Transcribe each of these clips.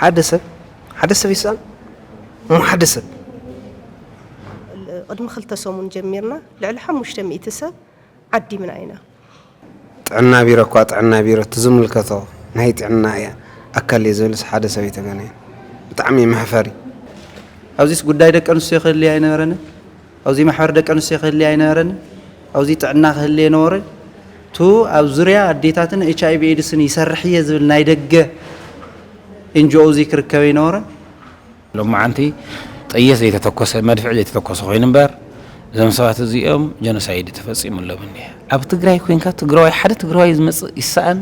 ሓደ ሰብ ሓደ ሰብ ይስኣን እሞ ሓደ ሰብ ቅድሚ ክልተ ሰሙን ጀሚርና ልዕሊ ሓሙሽተ ሚእቲ ሰብ ዓዲምና ኢና። ጥዕና ቢሮ እኳ ጥዕና ቢሮ እቲ ዝምልከቶ ናይ ጥዕና እያ ኣካል እየ ዝብልስ ሓደ ሰብ ኣይተገነየን። ብጣዕሚ እዩ መሕፈሪ። ኣብዚስ ጉዳይ ደቂ ኣንስትዮ ክህልይ ኣይነበረንን። ኣብዚ ማሕበር ደቂ ኣንስትዮ ክህልይ ኣይነበረንን። ኣብዚ ጥዕና ክህልየ ነበረ። ቱ ኣብ ዙርያ ኣዴታትን ኤች ኣይ ቪ ኤድስን ይሰርሕ እየ ዝብል ናይ ደገ ኤን ጂ ኦ እዚ ክርከብ ኣይነበረን። ሎማዓንቲ ጥይት ዘይተተኮሰ መድፍዕ ዘይተተኮሰ ኮይኑ እምበር እዞም ሰባት እዚኦም ጀኖሳይድ ተፈፂሙሎም እኒሀ። ኣብ ትግራይ ኮይንካ ትግራዋይ ሓደ ትግራዋይ ዝመፅእ ይሰኣን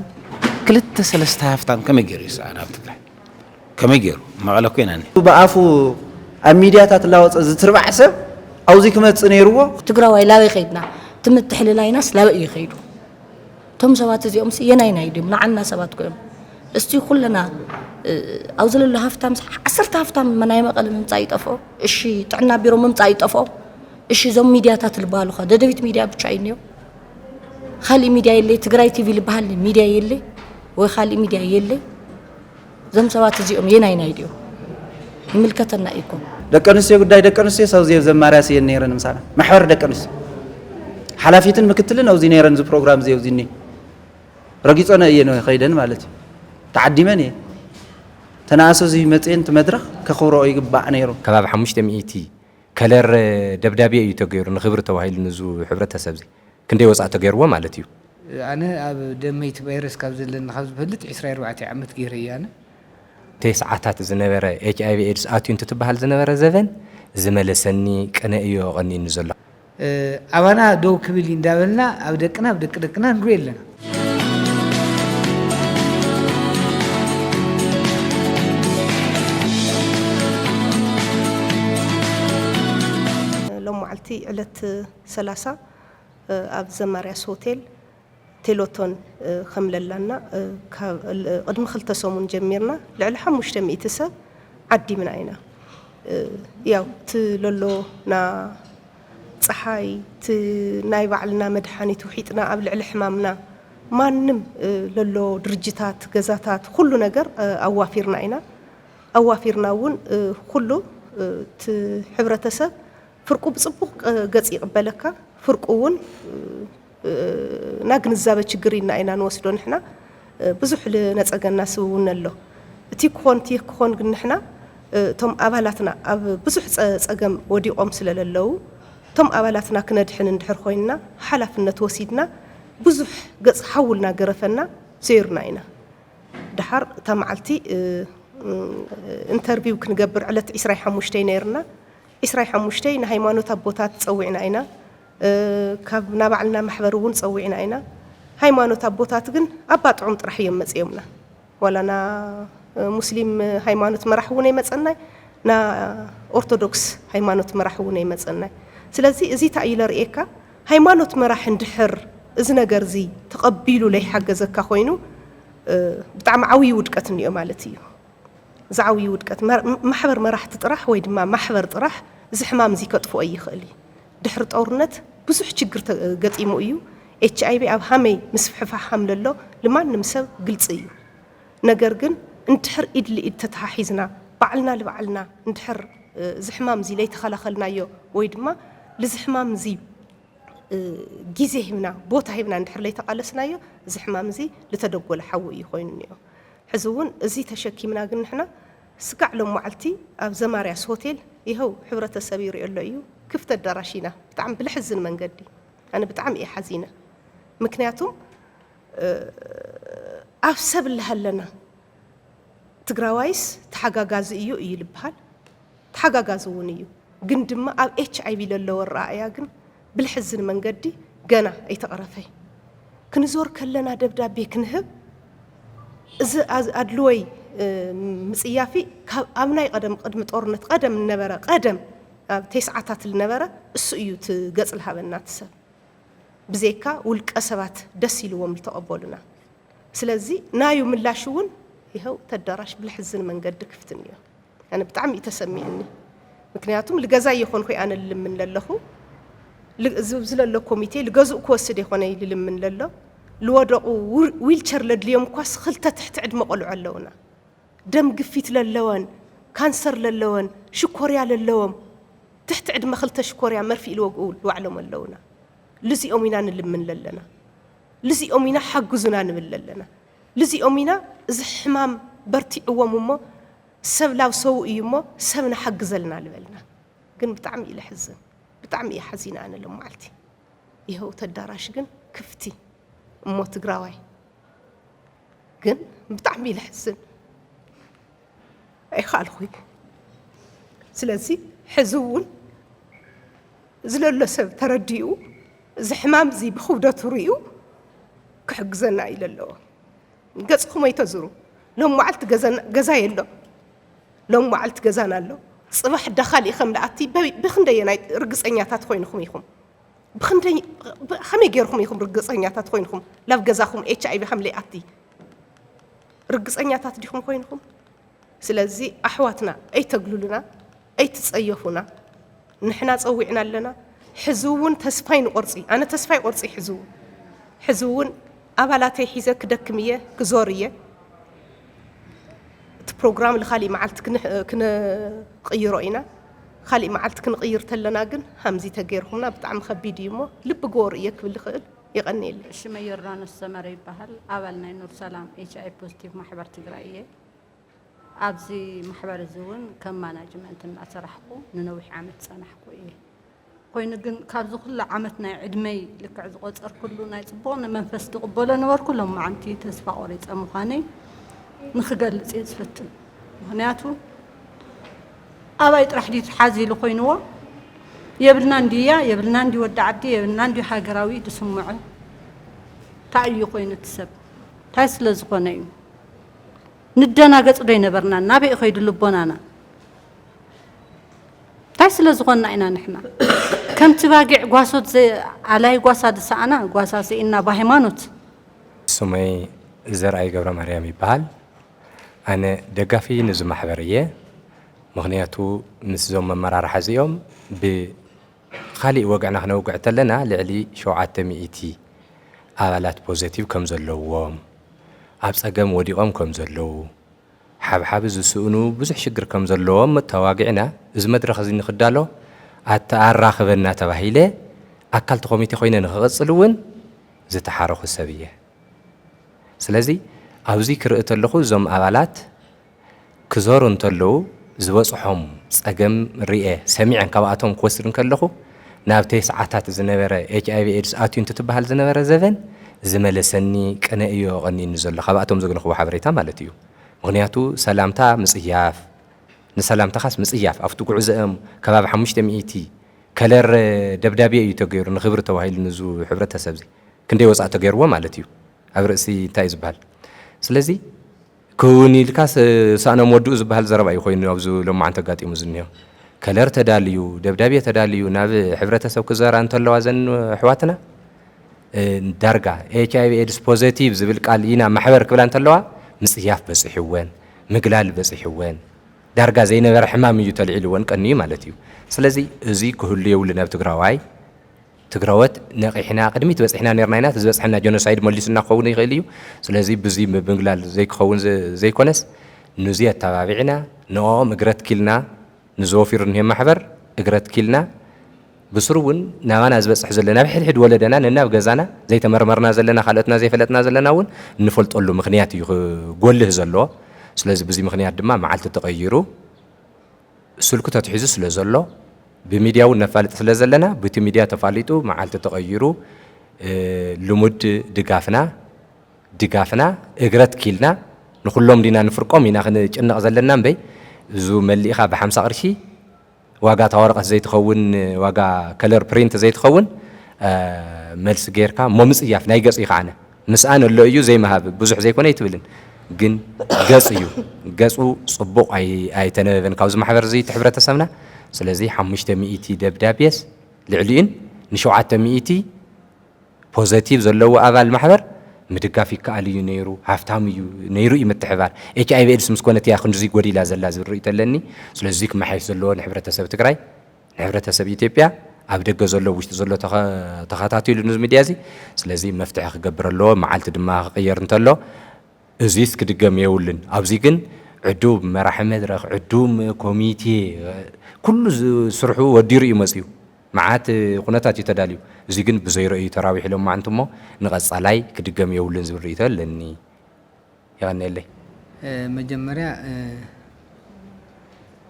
ክልተ ሰለስተ ሃፍታም ከመይ ገይሩ ይሰኣን ኣብ ትግራይ ከመይ ገይሩ መቐለ ኮይና እኒሀ። ብኣፉ ኣብ ሚድያታት እናወፀ ዝትርባዕ ሰብ ኣብዚ ክመፅእ ነይርዎ። ትግራዋይ ላበይ ከይድና ትምትሕልላይናስ ላበይ እዩ ከይዱ? እቶም ሰባት እዚኦም ሲ የናይ ናይ ድዮም ንዓና ሰባት ኮይም እስቲ ኩልና ኣብዚ ለሎ ሃፍታም ዓሰርተ ሃፍታም ናይ መቐለ ምምፃእ ይጠፍኦ። እሺ ጥዕና ቢሮ ምምፃእ ይጠፍኦ። እሺ እዞም ሚድያታት ዝበሃሉ ኸ ደደቢት ሚድያ ብቻ እዩ እኒኦ። ካሊእ ሚድያ የለ፣ ትግራይ ቲቪ ዝበሃል ሚድያ የለ ወይ ካሊእ ሚድያ የለ። እዞም ሰባት እዚኦም የናይ ናይ ድዮም ይምልከተና እዩ እኮ። ደቂ ኣንስትዮ ጉዳይ ደቂ ኣንስትዮ ሰው ዜ ዘማርያ ስየን ነይረን ምሳና ማሕበር ደቂ ኣንስትዮ ሓላፊትን ምክትልን ኣብዚ ነይረን እዚ ፕሮግራም እዚ ኣብዚ እኒ ረጊፆነ እየ ነው ከይደን ማለት እዩ። ተዓዲመን እየ ተናኣሶ እዚ መፅኤን እቲ መድረክ ከኽብረኦ ይግባእ ነይሩ። ከባቢ ሓሙሽተ ሚእቲ ከለር ደብዳቤ እዩ ተገይሩ ንክብሪ ተባሂሉ ንዙ ሕብረተሰብ እዚ ክንደይ ወፃእ ተገይርዎ ማለት እዩ። ኣነ ኣብ ደመይቲ ቫይረስ ካብ ዘለኒ ካብ ዝፈልጥ ዕስራ ኣርባዕተ ዓመት ገይረ እየ ኣነ። ተስዓታት ዝነበረ ኤች ኣይ ቪ ኤድስ ኣትዩ እንትትበሃል ዝነበረ ዘበን ዝመለሰኒ ቅነ እዩ ኣቐኒኒ ዘሎ። ኣባና ደው ክብል እዩ እንዳበልና ኣብ ደቅና ኣብ ደቂ ደቅና ንሪኦ ኣለና። ሎም መዓልቲ ዕለት ሰላሳ ኣብ ዘማርያስ ሆቴል ቴሎቶን ከም ለላና ቅድሚ ክልተ ሰሙን ጀሚርና ልዕሊ ሓሙሽተ ሚእቲ ሰብ ዓዲምና ኢና። ያው እቲ ለሎና ፀሓይ እቲ ናይ ባዕልና መድሓኒት ውሒጥና ኣብ ልዕሊ ሕማምና ማንም ለሎ ድርጅታት ገዛታት ኩሉ ነገር ኣዋፊርና ኢና። ኣዋፊርና እውን ኩሉ እቲ ሕብረተሰብ ፍርቁ ብፅቡቕ ገፅ ይቕበለካ፣ ፍርቁ እውን ና ግንዛበ ችግር ኢልና ኢና ንወስዶ ንሕና። ብዙሕ ልነፀገና ስብ እውን ኣሎ። እቲ ክኾን እቲ ክኾን ግን ንሕና እቶም ኣባላትና ኣብ ብዙሕ ፀገም ወዲቖም ስለ ለለዉ እቶም ኣባላትና ክነድሕን እንድሕር ኮይንና ሓላፍነት ወሲድና ብዙሕ ገፅ ሓውልና ገረፈና ዘዩርና ኢና። ደሓር እታ መዓልቲ ኢንተርቪው ክንገብር ዕለት ዒስራይ ሓሙሽተይ ነይርና። ዒስራይ ሓሙሽተይ ንሃይማኖት ኣቦታት ፀዊዕና ኢና። ካብ ናባዕልና ማሕበር እውን ፀዊዕና ኢና። ሃይማኖት ኣቦታት ግን ኣባ ጥዑም ጥራሕ እዮም መፅዮምና። ዋላ ና ሙስሊም ሃይማኖት መራሕ እውን ኣይመፀናይ፣ ና ኦርቶዶክስ ሃይማኖት መራሕ እውን ኣይመፀናይ። ስለዚ እዚ እንታይ እዩ ለርእየካ? ሃይማኖት መራሕ እንድሕር እዚ ነገር እዚ ተቐቢሉ ለይሓገዘካ ኮይኑ ብጣዕሚ ዓብዪ ውድቀት እኒኦ ማለት እዩ። ዝዓብዩ ውድቀት ማሕበር መራሕቲ ጥራሕ ወይ ድማ ማሕበር ጥራሕ እዚ ሕማም እዚ ከጥፍኦ ይኽእል እዩ። ድሕሪ ጦርነት ብዙሕ ችግር ገጢሙ እዩ። ኤች ኣይ ቪ ኣብ ሃመይ ምስፍሕፋሕ ሃም ለሎ ልማንም ሰብ ግልፂ እዩ። ነገር ግን እንድሕር ኢድ ልኢድ ተተሓሒዝና ባዕልና ልባዕልና እንድሕር እዚ ሕማም እዚ ለይተኸላኸልናዮ ወይ ድማ ልዚ ሕማም እዚ ግዜ ሂብና ቦታ ሂብና እንድሕር ለይተቓለስናዮ እዚ ሕማም እዚ ልተደጎለ ሓዊ እዩ ኮይኑ እኒኦ። ሕዚ እውን እዚ ተሸኪምና ግን ንሕና ስጋዕ ሎም መዓልቲ ኣብ ዘማርያስ ሆቴል ይኸው ሕብረተሰብ ይሪኦ ኣሎ እዩ ክፍት ኣዳራሽ ኢና ብጣዕሚ ብልሕዝን መንገዲ ኣነ ብጣዕሚ እየ ሓዚነ ምክንያቱም ኣብ ሰብ ኣለሃለና ትግራዋይስ ተሓጋጋዚ እዩ እዩ ልበሃል ተሓጋጋዚ እውን እዩ ግን ድማ ኣብ ኤች ኣይ ቪ ለለወ ኣረኣእያ ግን ብልሕዝን መንገዲ ገና ኣይተቐረፈይ ክንዞር ከለና ደብዳቤ ክንህብ እዚ ኣድልወይ ምፅያፊ ካብ ኣብ ናይ ቀደም ቅድሚ ጦርነት ቀደም ነበረ ቀደም ኣብ ቴስዓታት ዝነበረ እሱ እዩ እቲ ገፅ ዝሃበና እቲ ሰብ ብዘይካ ውልቀ ሰባት ደስ ኢልዎም ዝተቐበሉና ስለዚ ናዩ ምላሽ እውን ይኸው ተዳራሽ ብልሕዝን መንገዲ ክፍት እኒኦ ኣነ ብጣዕሚ እዩ ተሰሚዕኒ ምክንያቱም ልገዛ እየኮንኩ ኣነ ልልምን ለለኹ ዝለሎ ኮሚቴ ልገዝኡ ክወስድ የኮነ ልልምን ለሎ ልወደቑ ዊልቸር ለድልዮም እኳስ ክልተ ትሕቲ ዕድመ ቆልዑ ኣለውና ደም ግፊት ለለወን፣ ካንሰር ለለወን፣ ሽኮርያ ለለዎም፣ ትሕቲ ዕድመ ክልተ ሽኮርያ መርፊእ ልወግኡ ልዋዕሎም ኣለውና። ልዚኦም ኢና ንልምን ለለና። ልዚኦም ኢና ሓግዙና ንብል ለለና። ልዚኦም ኢና እዚ ሕማም በርቲዕዎም እሞ ሰብ ላብ ሰው እዩ እሞ ሰብ ንሓግዘልና ልበልና። ግን ብጣዕሚ እዩ ለሕዝን። ብጣዕሚ እየ ሓዚነ ኣነ ሎማዓልቲ። ይኸው ተዳራሽ ግን ክፍቲ እሞ ትግራዋይ ግን ብጣዕሚ እዩ ለሕዝን። ኣይኸኣልኩይ። ስለዚ ሕዚ እውን ዝለሎ ሰብ ተረዲኡ እዚ ሕማም እዚ ብክብደቱ ርእዩ ክሕግዘና እዩ ለለዎ። ገጽኹም ኣይተዙሩ። ሎም መዓልቲ ገዛና- ገዛ የሎ። ሎም መዓልቲ ገዛና ኣሎ። ጽባሕ ዳ ካሊእ ከም ልኣቲ በ- ብኽንደየናይ ርግጸኛታት ኮይንኹም ኢኹም? ብኽንደይ- ብ- ከመይ ገይርኹም ኢኹም ርግጸኛታት ኮይንኹም ናብ ገዛኹም ኤች ኣይ ቪ ከም ልኣቲ ርግጸኛታት ዲኹም ኮይንኹም? ስለዚ ኣሕዋትና ኣይተግልሉና፣ ኣይትጸየፉና። ንሕና ጸዊዕና ኣለና። ሕዚ እውን ተስፋ ኣይንቆርጺ። ኣነ ተስፋ ኣይቆርጺ። ሕዚ እውን ሕዚ እውን ኣባላተይ ሒዘ ክደክም እየ፣ ክዞር እየ። እቲ ፕሮግራም ንኻሊእ መዓልቲ ክን- ክንቕይሮ ኢና። ካሊእ መዓልቲ ክንቕይር ተለና ግን ሃምዚ ተገይርኩምና ብጣዕሚ ከቢድ እዩ እሞ ልቢ ግበሩ እየ ክብል ይኽእል። የቐንየለይ። ሽመይ ዮርዳኖስ ሰመረ ይበሃል። ኣባል ናይ ኑር ሰላም ኤች ኣይ ፖዚቲቭ ማሕበር ትግራይ እየ። ኣብዚ ማሕበር እዚ እውን ከም ማናጅመንት እናሰራሕኩ ንነዊሕ ዓመት ዝጸናሕኩ እየ። ኮይኑ ግን ካብዚ ኩሉ ዓመት ናይ ዕድመይ ልክዕ ዝቆጸርኩሉ ናይ ጽቡቕ ንመንፈስ ዝቕበሎ ነበርኩ። ሎማዓንቲ ተስፋ ቆሪጸ ምዃነይ ንክገልጽ እየ ዝፈትን። ምኽንያቱ ኣባይ ጥራሕ ድዩ ሓዚ ኢሉ ኮይንዎ? የብልና እንድያ፣ የብልና እንዲ ወዲ ዓዲ፣ የብልና እንዲ ሃገራዊ ዝስምዖ? እንታይ እዩ ኮይኑ እቲ ሰብ? እንታይ ስለ ዝኾነ እዩ? ንደናገጽ ዶ ይነበርና? ናበይ ከይዱ ልቦናና? እንታይ ስለ ዝኾንና ኢና ንሕና? ከምቲ ባጊዕ ጓሶት ዘ- ኣላይ ጓሳ ዝሰኣና፣ ጓሳ ስኢና ብሃይማኖት። ስመይ ዘርኣይ ገብረ ማርያም ይበሃል። ኣነ ደጋፊ ንዚ ማሕበር እየ። ምኽንያቱ ምስዞም መመራርሓ እዚኦም ብኻሊእ ወግዕና ክነውግዕ ተለና ልዕሊ ሸውዓተ ሚእቲ ኣባላት ፖዘቲቭ ከም ዘለዎም፣ ኣብ ጸገም ወዲቖም ከም ዘለዉ፣ ሓብሓብ ዝስእኑ ብዙሕ ሽግር ከም ዘለዎም ተዋጊዕና እዚ መድረኽ እዚ ንክዳሎ ኣተኣራኽበና ተባሂለ ኣካል እቲ ኮሚቴ ኮይነ ንክቕጽል እውን ዝተሓረኹ ሰብ እየ። ስለዚ ኣብዚ ክርኢ ተለኹ እዞም ኣባላት ክዞሩ እንተለዉ ዝበጽሖም ጸገም ርኤ ሰሚዐን ካብኣቶም ክወስድ እንከለኹ ናብ ተስዓታት ዝነበረ ኤች ኣይ ቪ ኤድስ ኣትዩ እንትትበሃል ዝነበረ ዘበን ዝመለሰኒ ቅነ እዩ ቀኒኒ ዘሎ ካብኣቶም ዘግንኽዎ ሓበሬታ ማለት እዩ። ምኽንያቱ ሰላምታ ምጽያፍ ንሰላምታኻስ ምጽያፍ ኣብቲ ጉዕዘኦም ከባቢ ሓሙሽተ ሚእቲ ከለር ደብዳቤ እዩ ተገይሩ ንኽብሪ ተባሂሉ ንዙ ሕብረተሰብ እዚ ክንደይ ወጻእ ተገይርዎ ማለት እዩ ኣብ ርእሲ እንታይ እዩ ዝበሃል ስለዚ ክውን ኢልካ ሳእኖም ወድኡ ዝበሃል ዘረባ እዩ ኮይኑ ኣብዚ ሎማዓንቲ ኣጋጢሙ ዝኒሆ ከለር ተዳልዩ ደብዳቤ ተዳልዩ ናብ ሕብረተሰብ ክዘራ እንተለዋ ዘን ኣሕዋትና ዳርጋ ኤች ኣይ ቪ ኤድስ ፖዘቲቭ ዝብል ቃል ኢና ማሕበር ክብላ እንተለዋ ምፅያፍ በፂሕወን ምግላል በፂሕወን ዳርጋ ዘይነበረ ሕማም እዩ ተልዒልወን ቀንዩ ማለት እዩ ስለዚ እዚ ክህሉ የብሉን ኣብ ትግራዋይ ትግራወት ነቒሕና ቅድሚት በፂሕና ነርና ኢና ዝበፅሐና ጆኖሳይድ መሊሱና ክኸውን ይኽእል እዩ ስለዚ ብዚ ምግላል ዘይክኸውን ዘይኮነስ ንዚ ኣተባቢዕና ንኦም እግረት ኪልና ንዘወፊሩ እኒሄ ማሕበር እግረት ኪልና ብስሩ እውን ናባና ዝበፅሕ ዘሎ ናብ ሕድሕድ ወለደና ነናብ ገዛና ዘይተመርመርና ዘለና ካልኦትና ዘይፈለጥና ዘለና እውን እንፈልጠሉ ምክንያት እዩ ክጎልህ ዘለዎ ስለዚ ብዚ ምክንያት ድማ መዓልቲ ተቐይሩ ስልኩ ተትሒዙ ስለ ዘሎ ብሚድያ እውን ነፋልጥ ስለ ዘለና ብቲ ሚድያ ተፋሊጡ መዓልቲ ተቐይሩ ልሙድ ድጋፍና ድጋፍና እግረት ኪልና ንኩሎም ዲና ንፍርቆም ኢና ክንጭነቕ ዘለና እምበይ እዙ መሊእኻ ብሓምሳ ቅርሺ ዋጋ እታ ወረቐት ዘይትኸውን ዋጋ ከለር ፕሪንት ዘይትኸውን መልሲ ጌርካ እሞ ምፅያፍ ናይ ገፁ ይኸዓነ ምስኣን ኣሎ እዩ ዘይምሃብ ብዙሕ ዘይኮነ ኣይትብልን ግን ገፅ እዩ ገፁ ፅቡቕ ኣይተነበበን ካብዚ ማሕበር እዚ እቲ ሕብረተሰብና ስለዚ ሓሙሽተ ሚእቲ ደብዳቤስ ልዕሊኡን ንሸውዓተ ሚእቲ ፖዘቲቭ ዘለዎ ኣባል ማሕበር ምድጋፍ ይከኣል እዩ ነይሩ፣ ሃፍታም እዩ ነይሩ እዩ ምትሕባር። ኤች ኣይ ቪ ኤድስ ምስ ኮነት እያ ክንድዚ ጎዲላ ዘላ ዝብል ርእይቶ ኣለኒ። ስለዚ ክመሓየሽ ዘለዎ ንሕብረተሰብ ትግራይ፣ ንሕብረተሰብ ኢትዮጵያ፣ ኣብ ደገ ዘሎ ውሽጢ ዘሎ ተኸ- ተኸታቲሉ ነዚ ሚድያ እዚ። ስለዚ መፍትሒ ክገብር ኣለዎ። መዓልቲ ድማ ክቕየር እንተሎ እዚስ ክድገም የብሉን። ኣብዚ ግን ዕዱም መራሒ መድረኽ፣ ዕዱም ኮሚቴ፣ ኩሉ ዝ-፣ ስርሑ ወዲሩ እዩ መፅዩ። መዓት ኩነታት እዩ ተዳልዩ። እዚ ግን ብዘይረእዩ ተራዊሑ ሎማዓንቲ እሞ ንቐፃላይ ክድገም የብሉን ዝብል ርእይቶ ኣለኒ። የቐንየለይ። መጀመርያ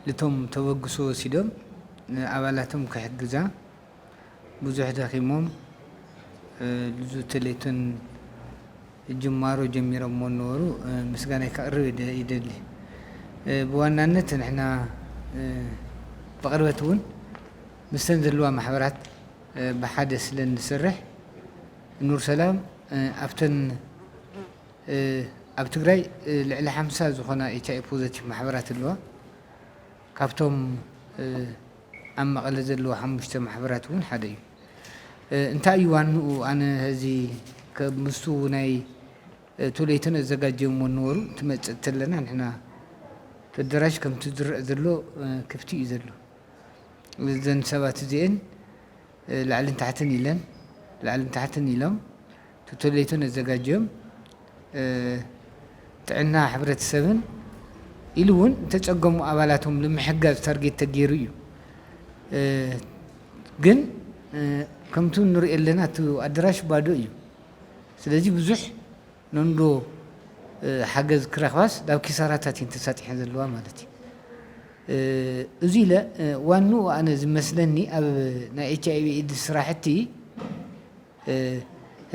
ልቶም ተበግሶ ወሲዶም ኣባላቶም ክሕግዛ ብዙሕ ደኺሞም ልዙ ተሌቶን ጅማሮ ጀሚሮሞ ነበሩ። ምስጋናይ ከቕርብ ይደ- ይደሊ። ብዋናነት ንሕና ብቕርበት እውን ምስተን ዘለዋ ማሕበራት ብሓደ ስለ ንሰርሕ ኑር ሰላም ኣብተን ኣብ ትግራይ ልዕሊ ሓምሳ ዝኾና ኤች ኣይ ፖዘቲቭ ማሕበራት ኣለዋ። ካብቶም ኣብ መቐለ ዘለዉ ሓሙሽተ ማሕበራት እውን ሓደ እዩ። እንታይ እዩ ዋንኡ? ኣነ እዚ ከ- ምስቱ ናይ ቱሌትን ኣዘጋጀዮም ነበሩ ትመፅእ ተለና ንሕና ተደራሽ ከምቲ ዝረአ ዘሎ ክፍቲ እዩ ዘሎ። እዘን ሰባት እዚአን ላዕልን ታሕትን ኢለን ላዕልን ታሕትን ኢሎም ቱሌትን ኣዘጋጀዮም ጥዕና ሕብረተሰብን ኢሉ እውን እተፀገሙ ኣባላቶም ንምሕጋዝ ታርጌት ተገይሩ እዩ። ግን ከምቲ ንሪኦ ኣለና እቲ ኣደራሽ ባዶ እዩ። ስለዚ ብዙሕ ነንዶ ሓገዝ ክረኽባስ ናብ ኪሳራታት እየን ተሳጢሐን ዘለዋ ማለት እዩ። እዚ ኢለ ዋንኡ ኣነ ዝመስለኒ ኣብ ናይ ኤች ኣይ ቪ ኤድስ ስራሕቲ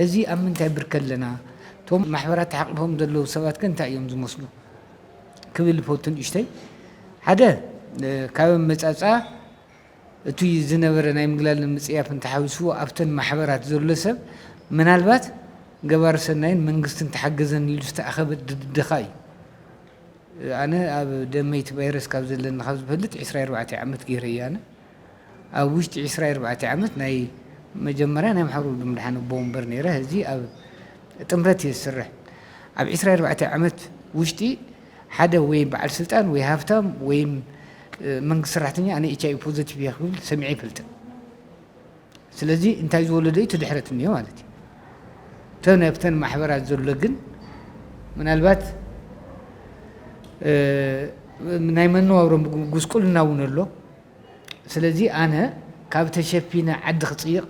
እዚ ኣብ ምንታይ ብርከ ኣለና? እቶም ማሕበራት ተሓቂፎም ዘለዉ ሰባት ከ እንታይ እዮም ዝመስሉ? ክብል ይፈቱ ንእሽተይ። ሓደ ካብ ኣመጻጽኣ እቲ ዝነበረ ናይ ምግላልን ምጽያፍን ተሓዊስዎ ኣብተን ማሕበራት ዘሎ ሰብ ምናልባት ገባሪ ሰናይን መንግስትን ተሓገዘን ኢሉ ዝተኣኸበ ድድኻ እዩ። ኣነ ኣብ ደመይቲ ቫይረስ ካብ ዘለኒ ካብ ዝፈልጥ ዕስራ ኣርባዕተ ዓመት ገይረ እየ ኣነ። ኣብ ውሽጢ ዕስራ ኣርባዕተ ዓመት ናይ መጀመርያ ናይ ማሕበሩ ድምድሓን ኣቦ ወንበር ነይረ። ሕዚ ኣብ ጥምረት እየ ዝስርሕ። ኣብ ዕስራ ኣርባዕተ ዓመት ውሽጢ ሓደ ወይ በዓል ስልጣን ወይ ሃፍታም ወይ መንግስቲ ሰራሕተኛ ኣነ ኤች ኣይ ቪ ፖዘቲቭ እየ ክብል ሰሚዐ ኣይፈልጥን። ስለዚ እንታይ ዝወለዶ እዩ እቲ ድሕረት እኒኦ ማለት እዩ። እተን ኣብተን ማሕበራት ዘሎ ግን ምናልባት ናይ መነባብሮም ጉስቁልና እውን ኣሎ። ስለዚ ኣነ ካብ ተሸፊነ ዓዲ ክፅይቕ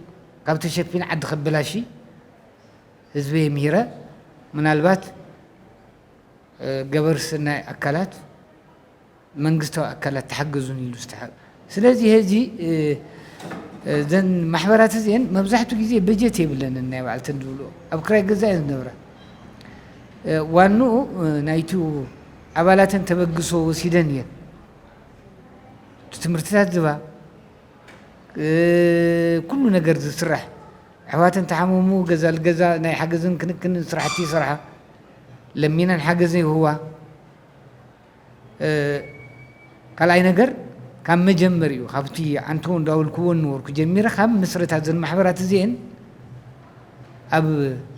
ካብ ተሸፊነ ዓዲ ከበላሺ ህዝበይ ምሂረ ምናልባት ገበር ሰናይ ኣካላት መንግስታዊ ኣካላት ተሓገዙን ኢሉ ዝተሓ ስለዚ ሕዚ እዘን ማሕበራት እዚአን መብዛሕትኡ ግዜ በጀት የብለንን ናይ ባዕልተን ዝብልኦ ኣብ ክራይ ገዛ እየን ዝነብራ። ዋንኡ ናይቲ ኣባላተን ተበግሶ ወሲደን እየን እቲ ትምህርትታት ዝባ ኩሉ ነገር ዝስራሕ ኣሕዋተን ተሓመሙ ገዛ ልገዛ ናይ ሓገዝን ክንክንን ስራሕቲ ይሰርሓ ለሚነን ሓገዘ ይህዋ ካልኣይ ነገር ካብ መጀመሪኡ ካብቲ ዓንቶ እንዳበልክዎ ነበርኩ ጀሚረ ካብ ምስረታ ዘን ማሕበራት እዚአን ኣብ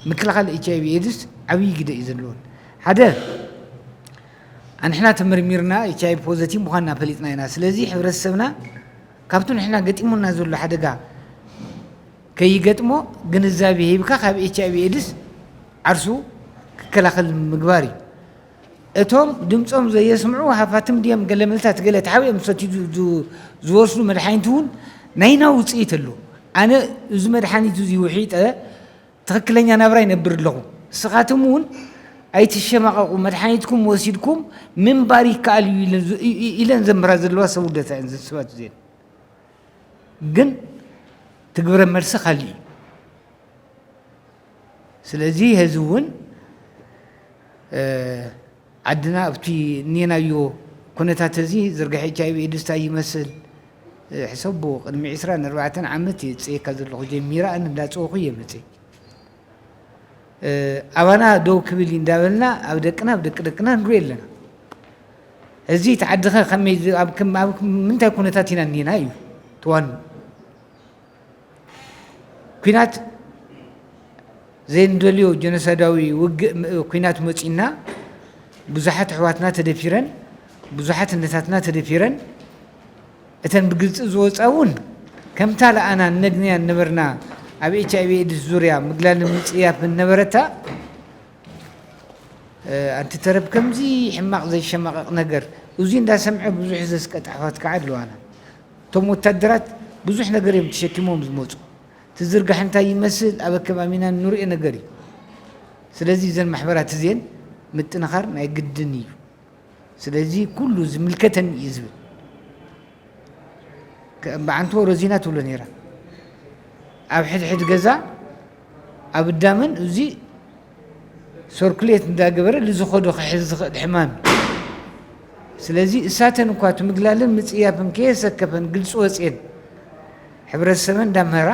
ምክልኻል ኤች ኣይ ቪ ኤድስ ዓብዪ ግደ እዩ ዘለዎን ሓደ ኣንሕና ተመርሚርና ኤች ኣይ ቪ ፖዘቲቭ ምዃንና ፈሊጥና ኢና ስለዚ ሕብረተሰብና ካብቲ ንሕና ገጢሙና ዘሎ ሓደጋ ከይገጥሞ ግንዛቤ ሂብካ ካብ ኤች ኣይ ቪ ኤድስ ዓርሱ ክከላኸል ምግባር እዩ። እቶም ድምፆም ዘየስምዑ ሃፋትም ድዮም ገለ ምልታት ገለ ተሓቢኦም ዝሰትዩ ዝወስዱ መድሓኒት እውን ናይና ውፅኢት ኣሎ። ኣነ እዚ መድሓኒት እዚ ውሒጠ ትኽክለኛ ናብራ ይነብር ኣለኹ። ንስኻትም እውን ኣይትሸማቐቑ፣ መድሓኒትኩም ወሲድኩም ምንባር ይከኣል እዩ ኢለን ዘምራ ዘለዋ ሰብ ውደታ እየን ዘስባት እዚአን። ግን ትግብረ መልሲ ካልእ እዩ። ስለዚ ሕዚ እውን ዓድና ኣብቲ እኔናዮ ኩነታት እዚ ዝርግሐ ኤች ኣይ ቪ ኤድስ እንታይ ይመስል ሕሰቦ ቅድሚ ዕስራን ኣርባዕተን ዓመት እየ ዝፅየካ ዘለኹ ጀሚረ ኣነ እንዳፀወኹ እየ መፅየ ኣባና ደው ክብል እዩ እንዳበልና ኣብ ደቅና ኣብ ደቂ ደቅና ንርኢ ኣለና። እዚ ተዓድኸ ከመይ ኣብ ምንታይ ኩነታት ኢና እኒና እዩ ትዋኑ ኩናት ዘይንደልዮ ጀኖሳይዳዊ ውግእ ኩናት መፂና ብዙሓት ኣሕዋትና ተደፊረን ብዙሓት እነታትና ተደፊረን እተን ብግልፂ ዝወፃ እውን ከምታ ለኣና ነግንያ ነበርና ኣብ ኤች ኣይ ቪ ኤድስ ዙርያ ምግላል ምፅያፍ ነበረታ ኣንቲ ተረብ ከምዚ ሕማቕ ዘይሸማቐቕ ነገር፣ እዚ እንዳሰምዐ ብዙሕ ዘስቀጥ ኣሕዋት ከዓ ኣለዋና። እቶም ወታደራት ብዙሕ ነገር እዮም ተሸኪሞም ዝመፁ። ትዝርጋሕ እንታይ ይመስል ኣብ ኣከባቢና ንሪኦ ነገር እዩ። ስለዚ እዘን ማሕበራት እዚአን ምጥንኻር ናይ ግድን እዩ። ስለዚ ኩሉ ዝምልከተን እዩ ዝብል ከ-፣ በዓንትዎ ረዚና ትብሎ ነይራ። ኣብ ሕድሕድ ገዛ ኣብ እዳመን እዚ ሰርኩሌት እንዳገበረ ልዝኸዶ ክሕዝ ዝኽእል ሕማም እዩ። ስለዚ እሳተን እኳ እቲ ምግላልን ምጽያፍን ከየሰከፈን ግልፂ ወፅኤን ሕብረተሰበን እንዳምሃራ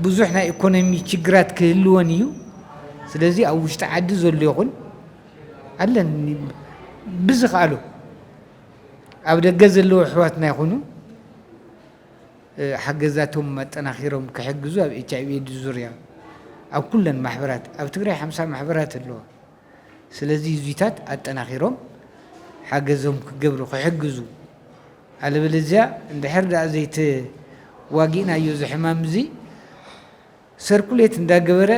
ብዙሕ ናይ ኢኮኖሚ ችግራት ክህልወን እዩ። ስለዚ ኣብ ውሽጢ ዓዲ ዘሎ ይኹን ኣለን ብዝኸኣሉ ኣብ ደገ ዘለዉ ኣሕዋትና ይኹኑ ሓገዛቶም ኣጠናኺሮም ክሕግዙ ኣብ ኤች ኣይ ቪ ኤድስ ዙርያ ኣብ ኩለን ማሕበራት ኣብ ትግራይ ሓምሳ ማሕበራት ኣለዋ። ስለዚ እዚታት ኣጠናኺሮም ሓገዞም ክገብሩ ክሕግዙ፣ ኣለበለዚያ እንድሕር ደኣ ዘይተዋጊእናዮ እዚ ሕማም እዚ ሰርኩሌት እንዳገበረ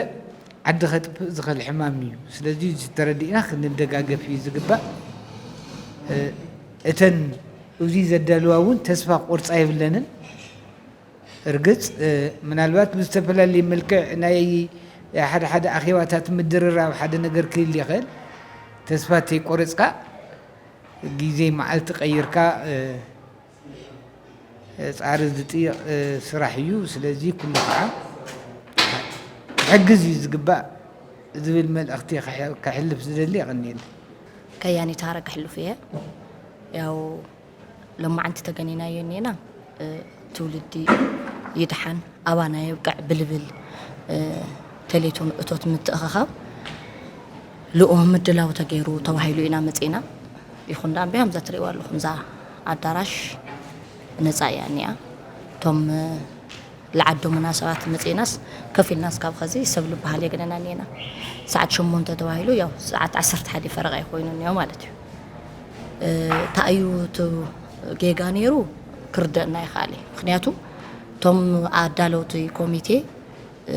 ዓዲ ከጥፍእ ዝኽእል ሕማም እዩ። ስለዚ እዚ ተረዲእና ክንደጋገፍ እዩ ዝግባእ። እ፣ እተን እዚ ዘዳልዋ እውን ተስፋ ክቆርፃ የብለንን። እርግፅ እ፣ ምናልባት ብዝተፈላለየ መልክዕ ናይ ሓደ ሓደ ኣኼባታት ምድርራብ ሓደ ነገር ክህል ይኽእል። ተስፋ ተይቆረፅካ ግዜ መዓልቲ ቀይርካ እ፣ ፃዕሪ ዝጥይቕ እ፣ ስራሕ እዩ። ስለዚ ኩሉ ከዓ ክሕግዝ እዩ ዝግባእ ዝብል መልእኽቲ ከሕ-፣ ከሕልፍ ዝደሊ የቐንየኒ። ከያኒት ሃረግ ሕሉፍ እየ። ያው ሎማዓንቲ ተገኒናዮ እኒና እ፣ ትውልዲ ይድሓን ኣባና የብቅዕ ብልብል እ፣ ቴሌቶን እቶት ምትእኽኻብ ልኡም ምድላው ተገይሩ ተባሂሉ ኢና መፂና። ይኹን ዳኣ እምበይ ከምዛ ትሪእዋ ኣለኹም እዛ ኣዳራሽ ነፃ እያ እኒኣ። እቶም እ፣ ልዓዶምና ሰባት መፂእናስ ከፊልናስ ካብ ኸዚ ሰብ ልበሃል የግነና እኒና። ሰዓት ሸሞንተ ተባሂሉ ያው ሰዓት ዓሰርተ ሓደ ፈረቓ እዩ ኮይኑ እኒኦ ማለት እዩ። እ፣ እንታይ እዩ እቲ ጌጋ ነይሩ ክርደእና ይኽኣል እዩ። ምክንያቱ እቶም ኣዳለውቲ ኮሚቴ እ፣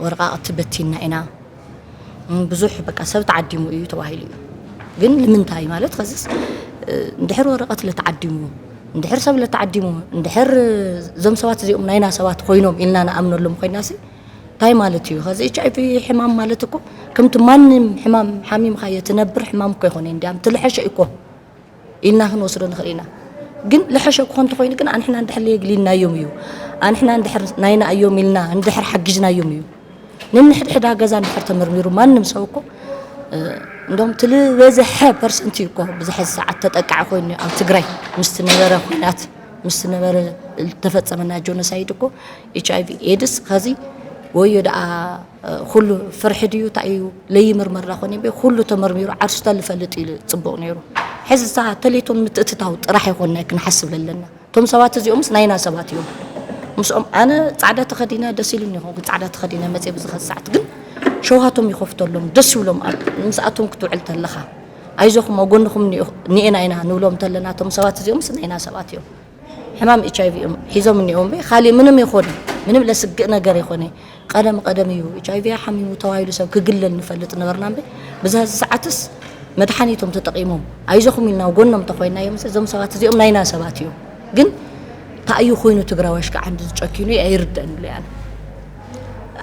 ወረቃቅቲ በቲና ኢና እ፣ ብዙሕ በቃ ሰብ ተዓዲሙ እዩ ተባሂሉ እዩ። ግን ንምንታይ ማለት ኸዚስ እ፣ እንድሕር ወረቀት ለተዓዲሙ እንድሕር ሰብ ለተዓዲሙ እንድሕር እዞም ሰባት እዚኦም ናይና ሰባት ኮይኖም ኢልና ንኣምነሎም ኮይናሲ እንታይ ማለት እዩ? ኸዚ ኤች ኣይ ቪ ሕማም ማለት እኮ ከምቲ ማንም ሕማም ሓሚምካዮ ትነብር ሕማም እኮ ይኾነ እንዲያም ትልሐሸ እኮ ኢልና ክንወስዶ ንኽእል ኢና። ግን ልሐሸ ክኾን እንተኾይኑ ግን ኣንሕና እንድሕር ለየግሊልናዮም እዩ ኣንሕና እንድሕር ናይና እዮም ኢልና እንድሕር ሓጊዝናዮም እዩ ንንሕድሕዳ ገዛ እንድሕር ተመርሚሩ ማንም ሰብ እኮ እ፣ እንደውም ትልበዝሐ ፐርሰንት እዩ እኮ ብዝሐ ሰዓት ተጠቃዒ ኮይኑ ኣብ ትግራይ ምስቲ ነበረ ኩናት ምስቲ ነበረ ዝተፈጸመና ጆኖሳይድ እኮ ኤች ኣይ ቪ ኤድስ ኸዚ ወዮ ደኣ እ፣ ኩሉ ፍርሒ ድዩ እንታይ እዩ ለይምርመር ዳ ኮነ እምበይ ኩሉ ተመርሚሩ ዓርሱ ተልፈልጥ ኢሉ ጽቡቕ ነይሩ። ሕዚ እሳ ተሌቶን ምትእትታው ጥራሕ ይኾንና ክንሓስብ ለለና እቶም ሰባት እዚኦምስ ናይና ሰባት እዮም። ምስኦም ኣነ ጻዕዳ ተኸዲነ ደስ ኢሉኒ ይኾንኩ ጻዕዳ ተኸዲነ መጽ ብዝኸ ሰዓት ግን ሸውሃቶም ይኸፍተሎም ደስ ይብሎም ኣብ ምስኣቶም ክትውዕል ተለኻ ኣይዞኹም ኣብ ጎንኹም ኒኤና ኢና ንብሎም ተለና እቶም ሰባት እዚኦምስ ናይና ሰባት እዮም። ሕማም ኤች ኣይ ቪ እዮም ሒዞም እኒኦም እምበይ ካሊእ ምንም ይኾነ ምንም ለስግእ ነገር ይኾነ ቀደም ቀደም እዩ ኤች ኣይ ቪ ሓሚሙ ተባሂሉ ሰብ ክግለል ንፈልጥ ነበርና እምበይ ብዛ ሰዓትስ መድሓኒቶም ተጠቂሞም ኣይዞኹም ኢልና ጎኖም ተኾይናዮም እዞም ሰባት እዚኦም ናይና ሰባት እዮም ግን ታእዩ ኮይኑ ትግራዋሽ ከዓ እንዲ ዝጨኪኑ ኣይርደእን ብለ ኣነ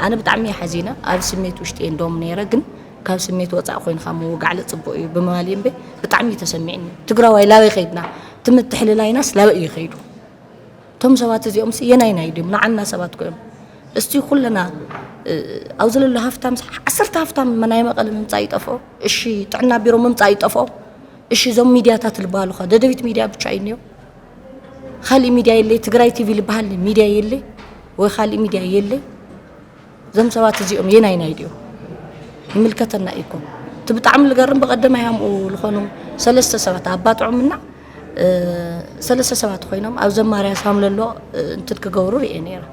ኣነ ብጣዕሚ እየ ሓዚነ ኣብ ስሜት ውሽጢ እየ እንደም ነይረ ግን ካብ ስሜት ወፃእ ኮይንካ ምውጋዕ ለፅቡቅ እዩ ብምባል እየ እምበይ ብጣዕሚ እዩ ተሰሚዕኒ ትግራዋይ ላበይ ከይድና ትምትሕልላይናስ ላበይ እዩ ከይዱ እቶም ሰባት እዚኦም ሲ የናይ ናይ ድም ንዓና ሰባት ኮይም እስቲ ኩለና ኣብ ዘለሎ ሃፍታም ዓሰርተ ሃፍታም ናይ መቐለ ምምፃእ ይጠፍኦ እሺ ጥዕና ቢሮ ምምፃእ ይጠፍኦ እሺ እዞም ሚድያታት ዝበሃሉ ኸ ደደቢት ሚድያ ብቻ እዩ እኒኦ ካሊእ ሚድያ የለ ትግራይ ቲቪ ዝበሃል ሚድያ የለ ወይ ካሊእ ሚድያ የለ እዞም ሰባት እዚኦም የናይ ናይ ድዮም ይምልከተና እዩ እኮ እቲ ብጣዕሚ ልገርም ብቐደም ኣያምኡ ዝኾኑ ሰለስተ ሰባት ኣባጥዑምና ሰለስተ ሰባት ኮይኖም ኣብ ዘማርያ ሳምለሎ እንትን ክገብሩ ርኤ ነይረ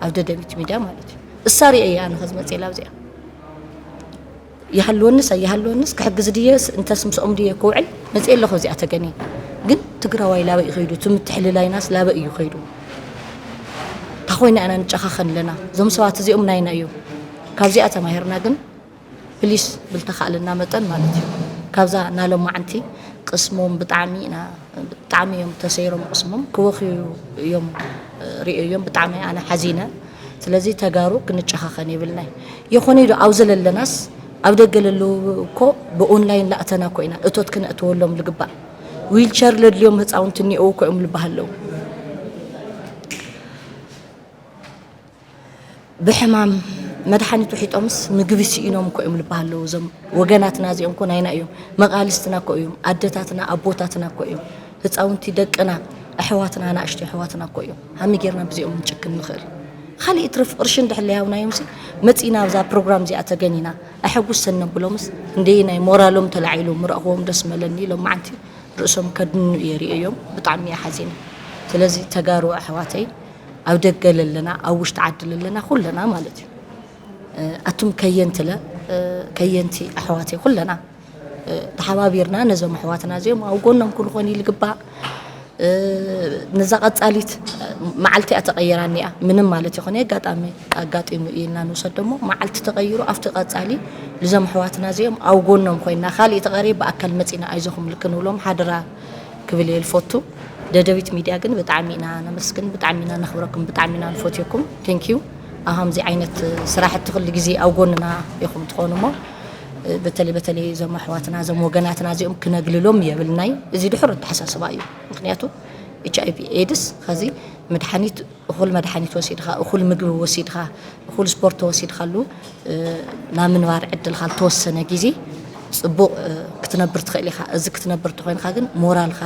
ኣብ ደደቢት ሚድያ ማለት እዩ እሳ ርኤ እያ ኣነ ከዝመፅእ ኢላ ኣብዚኣ ይሃልወንስ ኣይሃልወንስ ክሕግዝ ድየስ እንተስ ምስኦም ድየ ክውዕል መፅእ ኣለኹ እዚኣ ተገኒ ግን ትግራዋይ ላበ እዩ ከይዱ እቲ ምትሕልላይናስ ላበ እዩ ከይዱ እንታ ኮይና ኢና ንጨኻኸን ኣለና እዞም ሰባት እዚኦም ናይና እዮም ካብዚኣ ተማሂርና ግን ፕሊስ ብልተኻእልና መጠን ማለት እዩ ካብዛ ናሎማዓንቲ ቅስሞም ብጣዕሚ ኢና ብጣዕሚ እዮም ተሰይሮም ቅስሞም ክበኽዩ እዮም ርእዮም ብጣዕሚ ኣነ ሓዚነ። ስለዚ ተጋሩ ክንጨኻኸን የብልናይ። የኾነ ዶ ኣብ ዘለለናስ ኣብ ደገ ለለዉ እኮ ብኦንላይን ላእተና እኮ ኢና እቶት ክነእትወሎም ልግባእ። ዊልቸር ለድልዮም ህፃውንቲ እኒኦው እኮ እዮም ልበሃለዉ። ብሕማም መድሓኒት ውሒጦምስ ምግቢ ስኢኖም እኮ እዮም ልበሃለዉ። እዞም ወገናትና እዚኦም እኮ ናይና እዮም። መቓልስትና እኮ እዮም። ኣደታትና ኣቦታትና እኮ እዮም። ህፃውንቲ ደቅና ኣሕዋትና ናእሽቶ ኣሕዋትና እኮ እዮም። ሃሚ ጌርና ብዚኦም ንጭክን ንኽእል? ካሊእ ትርፍ ቅርሺ እንድሕር ለያውናዮም ሲ መፂና ኣብዛ ፕሮግራም እዚኣ ተገኒና ኣሐጉሰን ነብሎምስ እንደ ናይ ሞራሎም ተላዒሉ ምረእኽዎም ደስ መለኒ ኢሎም መዓንቲ ርእሶም ከድኑ እየ ርእዮም። ብጣዕሚ እየ ሓዚነ። ስለዚ ተጋሩ ኣሕዋተይ ኣብ ደገ ለለና ኣብ ውሽጢ ዓዲ ለለና ኩለና ማለት እዩ ኣቱም ከየንትለ ከየንቲ ኣሕዋተይ ኩለና ተሓባቢርና ነዞም ኣሕዋትና እዚኦም ኣብ ጎኖም ክንኾን ይልግባእ። ነዛ ቀጻሊት መዓልቲ እያ ተቐይራ እኒኣ ምንም ማለት ይኾነ ኣጋጣሚ ኣጋጢሙ እዩ ኢልና ንውሰድ ደሞ መዓልቲ ተቐይሩ ኣብቲ ቀጻሊ ልዞም ኣሕዋትና እዚኦም ኣብ ጎኖም ኮይና ካልእ ተቐሪ ብኣካል መጺና ኣይዞኹም ልክንብሎም ሓደራ ክብል እየ ልፈቱ። ደደቢት ሚድያ ግን ብጣዕሚ ኢና ነመስግን፣ ብጣዕሚ ኢና ነኽብረኩም፣ ብጣዕሚ ኢና ንፈትየኩም። ቴንኪዩ። ኣብ ከምዚ ዓይነት ስራሕቲ ኩሉ ግዜ ኣብ ጎንና ኢኹም ትኾኑ እሞ በተለይ በተለይ እዞም ኣሕዋትና እዞም ወገናትና እዚኦም ክነግልሎም የብልናይ። እዚ ድሑር ኣተሓሳስባ እዩ። ምክንያቱ ኤች ኣይ ቪ ኤድስ ኸዚ መድሓኒት እኹል መድሓኒት ወሲድኻ እኹል ምግቢ ወሲድኻ እኹል ስፖርት ተወሲድካሉ ናብ ምንባር ዕድልካ ልተወሰነ ግዜ ፅቡቕ ክትነብር ትኽእል ኢኻ። እዚ ክትነብር ተኾይንካ ግን ሞራልካ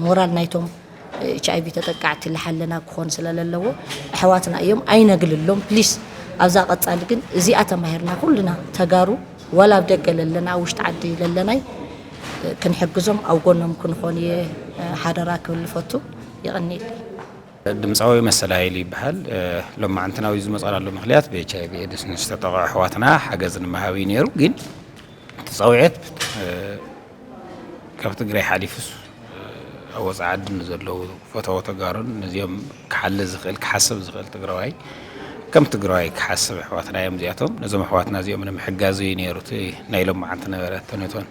ሞራል ናይቶም ኤች ኣይ ቪ ተጠቃዕቲ ልሓለና ክኾን ስለለለዎ ኣሕዋትና እዮም ኣይነግልሎም ፕሊስ። ኣብዛ ቀፃሊ ግን እዚኣ ተማሂርና ኩልና ተጋሩ ዋላ ኣብ ደገ ለለና ኣብ ውሽጢ ዓዲ ለለናይ ክንሕግዞም ኣብ ጎኖም ክንኾን እየ ሓደራ ክብል ልፈቱ። የቐኒየለይ። ድምፃዊ መሰል ሃይሉ ይበሃል። ሎማዓንቲ ናብዚ ዝመፃናሉ ምኽንያት ብ ኤች ኣይ ቪ ኤድስ ንዝተጠቕዑ ኣሕዋትና ሓገዝ ንምሃብ እዩ ነይሩ። ግን እቲ ፃውዒት ካብ ትግራይ ሓሊፉስ ኣብ ወፃኢ ዓዲ ንዘለዉ ፈተዎ ተጋሩን ነዚኦም ክሓሊ ዝኽእል ክሓስብ ዝኽእል ትግራዋይ ከም ትግራዋይ ክሓስብ ኣሕዋትና እዮም እዚኣቶም። ነዞም ኣሕዋትና እዚኦም ንምሕጋዝ እዩ ነይሩ እቲ ናይ ሎማዓንቲ ነበረ ተነቶን።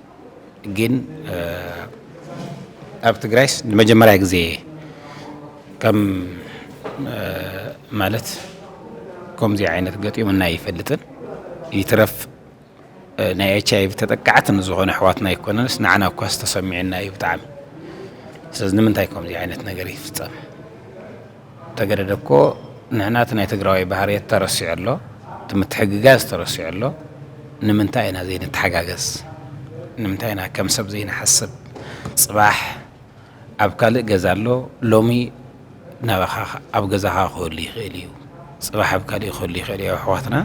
ግን ኣብ ትግራይስ ንመጀመርያ ግዜ ከም ማለት ከምዚ ዓይነት ገጢሙና ኣይፈልጥን። ይትረፍ ናይ ኤች ኣይ ቪ ተጠቃዕቲ ንዝኾኑ ኣሕዋትና ኣይኮነንስ ንዓና እኳስ ተሰሚዑና እዩ ብጣዕሚ። ስለዚ ንምንታይ ከምዚ ዓይነት ነገር ይፍፀም? ተገደደ እኮ ንሕና እቲ ናይ ትግራዋይ ባህርየት ተረሲዑ ኣሎ፣ እቲ ምትሕግጋዝ ተረሲዑ ኣሎ። ንምንታይ ኢና ዘይንተሓጋገዝ? ንምንታይ ኢና ከም ሰብ ዘይንሓስብ? ፅባሕ ኣብ ካልእ ገዛ ኣሎ፣ ሎሚ ናባኻ ኣብ ገዛኻ ክህሉ ይኽእል እዩ፣ ፅባሕ ኣብ ካልእ ክህሉ ይኽእል እዩ። ኣሕዋትና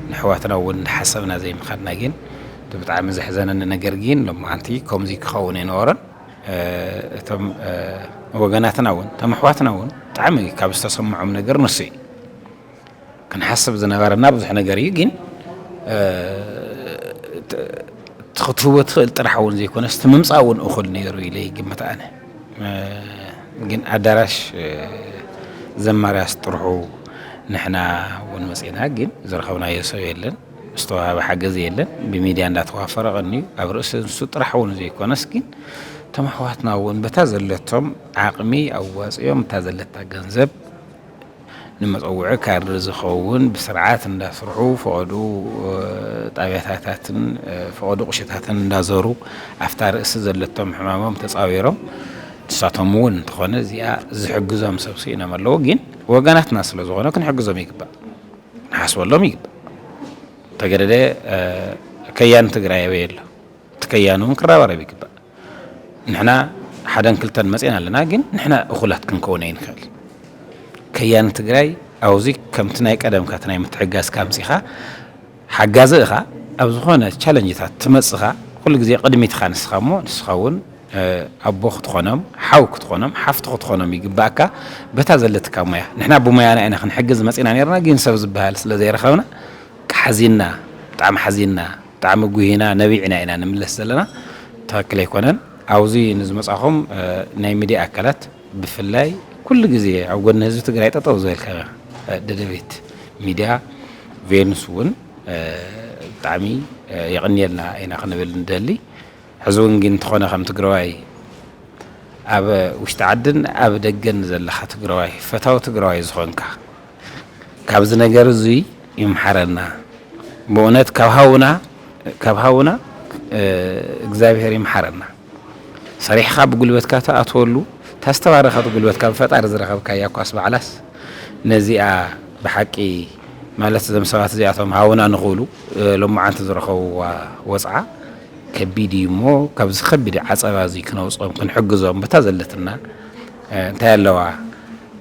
ንኣሕዋትና እውን ሓሰብና ዘይምኻድና ግን እቲ ብጣዕሚ ዘሕዘነኒ ነገር ግን ሎማዓንቲ ከምዚ ክኸውን ኣይነበሮን። እቶም ወገናትና እውን እቶም ኣሕዋትና እውን ብጣዕሚ ካብ ዝተሰምዖም ነገር ንሱ እዩ። ክንሓስብ ዝነበረና ብዙሕ ነገር እዩ ግን ክትህቦ ትኽእል ጥራሕ እውን ዘይኮነስ እቲ ምምፃእ እውን እኹል ነይሩ ኢለ ይግምት ኣነ። ግን ኣዳራሽ ዘማርያስ ጥርሑ ንሕና እውን መፂና ግን ዝረኸብናዮ ሰብ የለን። ዝተዋሃበ ሓገዝ የለን። ብሚድያ እንዳተዋፈረ ቀንዩ ኣብ ርእሲ ንሱ ጥራሕ እውን ዘይኮነስ ግን እቶም ኣሕዋትና እውን በታ ዘለቶም ዓቕሚ ኣዋፅኦም እታ ዘለታ ገንዘብ ንመፀውዒ ካርድ ዝኸውን ብስርዓት እንዳስርሑ ፈቐዱ ጣብያታታትን ፈቐዱ ቁሽታትን እንዳዘሩ ኣብታ ርእሲ ዘለቶም ሕማሞም ተፃዊሮም ንሳቶም እውን እንተኾነ እዚኣ ዝሕግዞም ሰብ ስኢኖም ኣለዉ። ግን ወገናትና ስለዝኾነ ክንሕግዞም ይግባእ። ንሓስበሎም ይግባእ። ተገደደ ከያን ትግራይ ኣበይ ኣሎ? እቲ ከያን እውን ክረባረብ ይግባእ። ንሕና ሓደን ክልተን መፂና ኣለና ግን ንሕና እኹላት ክንከውን ኣይንኽእል። ከያን ትግራይ ኣብዚ ከምቲ ናይ ቀደምካ እቲ ናይ ምትሕጋዝካ ኣምፂኻ ሓጋዚ እኻ ኣብ ዝኾነ ቻለንጅታት ትመፅኻ ኩሉ ግዜ ቅድሚትኻ ንስኻ እሞ ንስኻ እውን ኣቦ ክትኾኖም ሓው ክትኾኖም ሓፍቲ ክትኾኖም ይግባእካ። በታ ዘለትካ ሞያ ንሕና ብሞያና ኢና ክንሕግዝ መፂና ነርና ግን ሰብ ዝበሃል ስለ ዘይረኸብና ሓዚንና ብጣዕሚ ሓዚንና ብጣዕሚ ጉሂና ነቢዕና ኢና ንምለስ ዘለና። ትኽክል ኣይኮነን። ኣብዚ ንዝመፃኹም ናይ ሚድያ ኣካላት ብፍላይ ኩሉ ግዜ ኣብ ጎኒ ህዝቢ ትግራይ ጠጠው ዝበልካ ደደቤት ሚድያ ቬኑስ እውን ብጣዕሚ የቐንየልና ኢና ክንብል ንደሊ። ሕዚ እውን ግን እንተኾነ ከም ትግራዋይ ኣብ ውሽጢ ዓድን ኣብ ደገን ዘለኻ ትግራዋይ፣ ፈታዊ ትግራዋይ ዝኾንካ፣ ካብዚ ነገር እዙይ ይምሓረና። ብእውነት ካብ ሃውና፣ ካብ ሃውና እግዚኣብሔር ይምሓረና። ሰሪሕኻ ብጉልበትካ ትኣትወሉ፣ ታስተባረኸት ጉልበትካ ብፈጣሪ ዝረኸብካያ ኳስ ባዕላስ ነዚኣ ብሓቂ፣ ማለት እዞም ሰባት እዚኣቶም ሃውና ንኽብሉ ሎማዓንቲ ዝረኸብዋ ወፅዓ ከቢድ እዩ እሞ፣ ካብዚ ከቢድ ዓፀባ እዚ ክነውፅኦም ክንሕግዞም በታ ዘለትና እንታይ ኣለዋ፣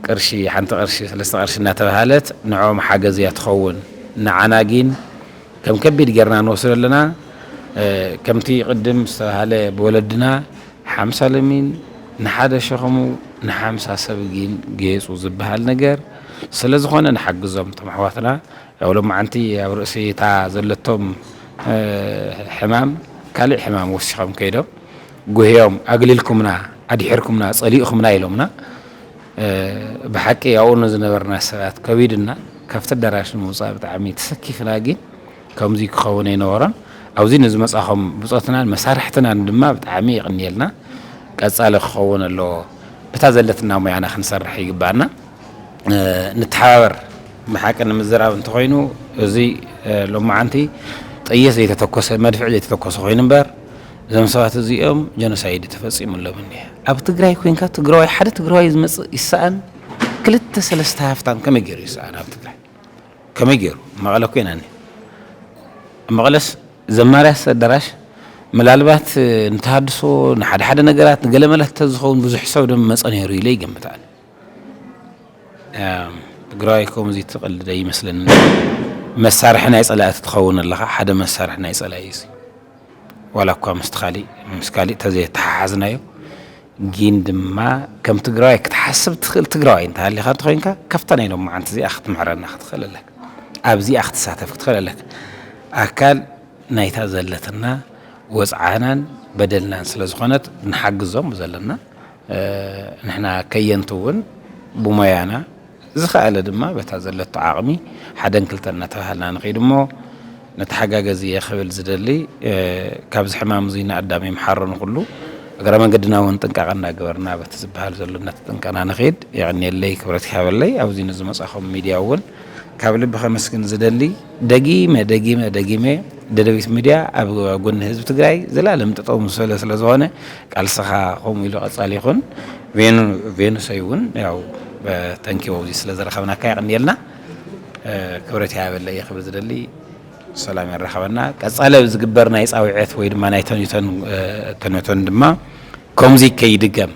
ቅርሺ፣ ሓንቲ ቅርሺ፣ ሰለስተ ቅርሺ እናተባሃለት ንዕኦም ሓገዝ እያ ትኸውን። ንዓና ግን ከም ከቢድ ጌርና ንወስዶ ኣለና። ከምቲ ቅድም ዝተባሃለ ብወለድና ሓምሳ ለሚን ንሓደ ሸኸሙ ንሓምሳ ሰብ ግን ጌፁ ዝበሃል ነገር ስለ ዝኾነ ንሓግዞም እቶም ኣሕዋትና። ያው ሎማዓንቲ ኣብ ርእሲ እታ ዘለቶም ሕማም ካልእ ሕማም ወሲኾም ከይዶም ጉህዮም ኣግሊልኩምና፣ ኣድሒርኩምና፣ ጸሊእኹምና ኢሎምና። ብሓቂ ኣብኡ ንዝነበርና ሰባት ከቢድና፣ ካብቲ ኣዳራሽ ንምውጻእ ብጣዕሚ ተሰኪፍና፣ ግን ከምዚ ክኸውን ኣይነበሮን። ኣብዚ ንዝመጻኹም ብጾትናን መሳርሕትናን ድማ ብጣዕሚ የቕንየልና። ቀጻሊ ክኸውን ኣለዎ። ብታ ዘለትና ሙያና ክንሰርሕ ይግባኣና። ንተሓባበር። ብሓቂ ንምዝራብ እንተኾይኑ፣ እዚ ሎማዓንቲ ጥይት ዘይተተኮሰ፣ መድፍዕ ዘይተተኮሰ ኮይኑ እምበር፣ እዞም ሰባት እዚኦም ጀኖሳይድ ተፈጺሙ ኣሎም እኒሀ። ኣብ ትግራይ ኮይንካ ትግራዋይ፣ ሓደ ትግራዋይ ዝመጽእ ይሰኣን፣ ክልተ ሰለስተ ሃፍታም ከመይ ገይሩ ይሰኣን ኣብ ትግራይ? ከመይ ገይሩ? መቐለ ኮይና እኒሀ። መቐለስ ዘማርያስ ኣዳራሽ ምናልባት ንተሃድሶ፣ ንሓደ ሓደ ነገራት፣ ንገለ መለት ተዝኸውን ብዙሕ ሰብ ደም መጸ ነይሩ ኢለ ይገምት ኣነ። ትግራዋይ ከምዚ ትቕልድ ኣይመስለንን። መሳርሒ ናይ ጸላኢ ትኸውን ኣለኻ፣ ሓደ መሳርሒ ናይ ጸላኢ እዩ። ዋላ እኳ ምስቲ ካሊእ፣ ምስ ካሊእ ተዘየተሓሓዝናዮ፣ ግን ድማ ከም ትግራዋይ ክትሓስብ ትኽእል ትግራዋይ እንተሃሊኻ እንተኾይንካ፣ ካብታ ናይ ሎማዓንቲ እዚኣ ክትምሕረና ክትኽእል ኣለካ። ኣብዚኣ ክትሳተፍ ክትኽእል ኣለካ። ኣካል ናይታ ዘለትና ወጽዓናን በደልናን ስለ ዝኾነት ንሓግዞም ብዘለና፣ ንሕና ከየንቲ እውን ብሞያና ዝኸኣለ ድማ በታ ዘለቶ ዓቕሚ ሓደን ክልተን እናተባሃልና ንኸይድ እሞ፣ ነተሓጋገዝ እየ ክብል ዝደሊ። ካብዚ ሕማም እዚ ንኣዳም ይምሓሮ ንኹሉ። እግረ መንገድና እውን ጥንቃቐ እናገበርና በቲ ዝበሃል ዘሎ እናተጠንቀና ንኸይድ። የቐንየለይ፣ ክብረት ይሃበለይ። ኣብዚ ንዝመጻኹም ሚድያ እውን ካብ ልቢ ከመስግን ዝደሊ። ደጊመ ደጊመ ደጊመ ደደቢት ሚድያ ኣብ ጎኒ ህዝቢ ትግራይ ዘላለም ጠጠው ምስ በለ ስለ ዝኾነ፣ ቃልስኻ ከምኡ ኢሉ ቀጻሊ ይኹን። ቬኑ-፣ ቬኑሰይ እውን ያው በተንኪቦ ኣብዚ ስለ ዝረኸብናካ የቐንየልና። ክብረት ይሃበለይ ክብል ዝደሊ። ሰላም የራኸበና። ቀጻሊ ኣብ ዝግበር ናይ ጻውዒት ወይ ድማ ናይ ተንተን፣ ተንተን ድማ ከምዚ ከይድገም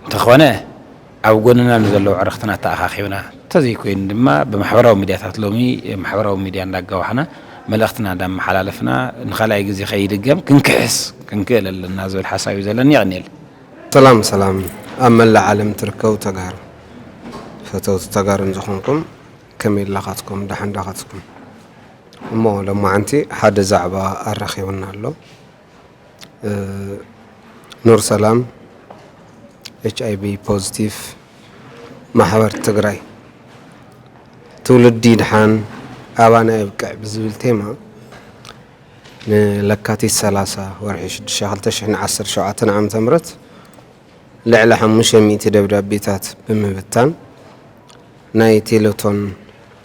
እንተኾነ ኣብ ጎንና ንዘለዉ ዕርኽትና ተኣኻኺብና፣ እንተዘይኮይኑ ድማ ብማሕበራዊ ሚድያታት፣ ሎሚ ማሕበራዊ ሚድያ እንዳጋዋሕና፣ መልእኽትና እንዳመሓላለፍና፣ ንኻልኣይ ግዜ ከይድገም ክንክሕስ ክንክእል ኣለና ዝብል ሓሳብ እዩ ዘለኒ። የቐንየለይ። ሰላም ሰላም፣ ኣብ መላእ ዓለም ትርከቡ ተጋሩ፣ ፈተውቲ ተጋሩን ዝኾንኩም፣ ከመይ ኣላኻትኩም? ደሓን ዳኻትኩም? እሞ ሎማዓንቲ ሓደ ዛዕባ ኣራኺቡና ኣሎ። ኑር ሰላም፣ ኤች ኣይ ቪ ፖዚቲቭ ማሕበር ትግራይ፣ ትውልዲ ድሓን ኣባና የብቅዕ ብዝብል ቴማ፣ ንለካቲት ሰላሳ ወርሒ ሽዱሽተ ክልተ ሽሕን ዓሰርተ ሸውዓተን ዓመተ ምህረት ልዕሊ ሓሙሽተ ሚእቲ ደብዳቤታት ብምብታን፣ ናይ ቴሌቶን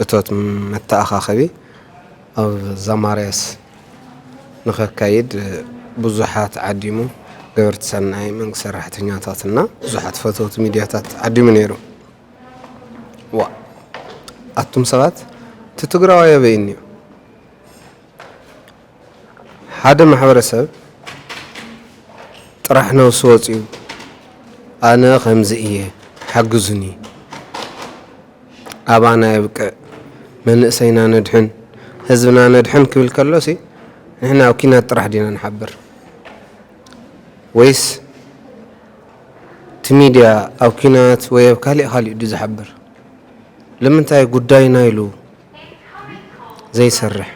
እቶት መተኣኻኸቢ ኣብ ዛማርያስ ንኸካይድ ብዙሓት ዓዲሙ፣ ገበርቲ ሰናይ፣ መንግስቲ ሰራሕተኛታትና ብዙሓት ፈተውቲ ሚድያታት ዓዲሙ ነይሩ። ዋ፣ ኣቱም ሰባት፣ እቲ ትግራዋይ ኣበይ እኒኦ? ሓደ ማሕበረሰብ ጥራሕ ነብሱ ወፂኡ፣ ኣነ ከምዚ እየ፣ ሓግዙኒ፣ ኣባና የብቅዕ፣ መንእሰይና ነድሕን፣ ህዝብና ነድሕን ክብል ከሎሲ፣ ንሕና ኣብ ኲናት ጥራሕ ዲና ንሓብር? ወይስ እቲ ሚድያ ኣብ ኲናት ወይ ኣብ ካሊእ ካሊእ ድዩ ዝሓብር? ንምንታይ ጉዳይና ኢሉ ዘይሰርሕ?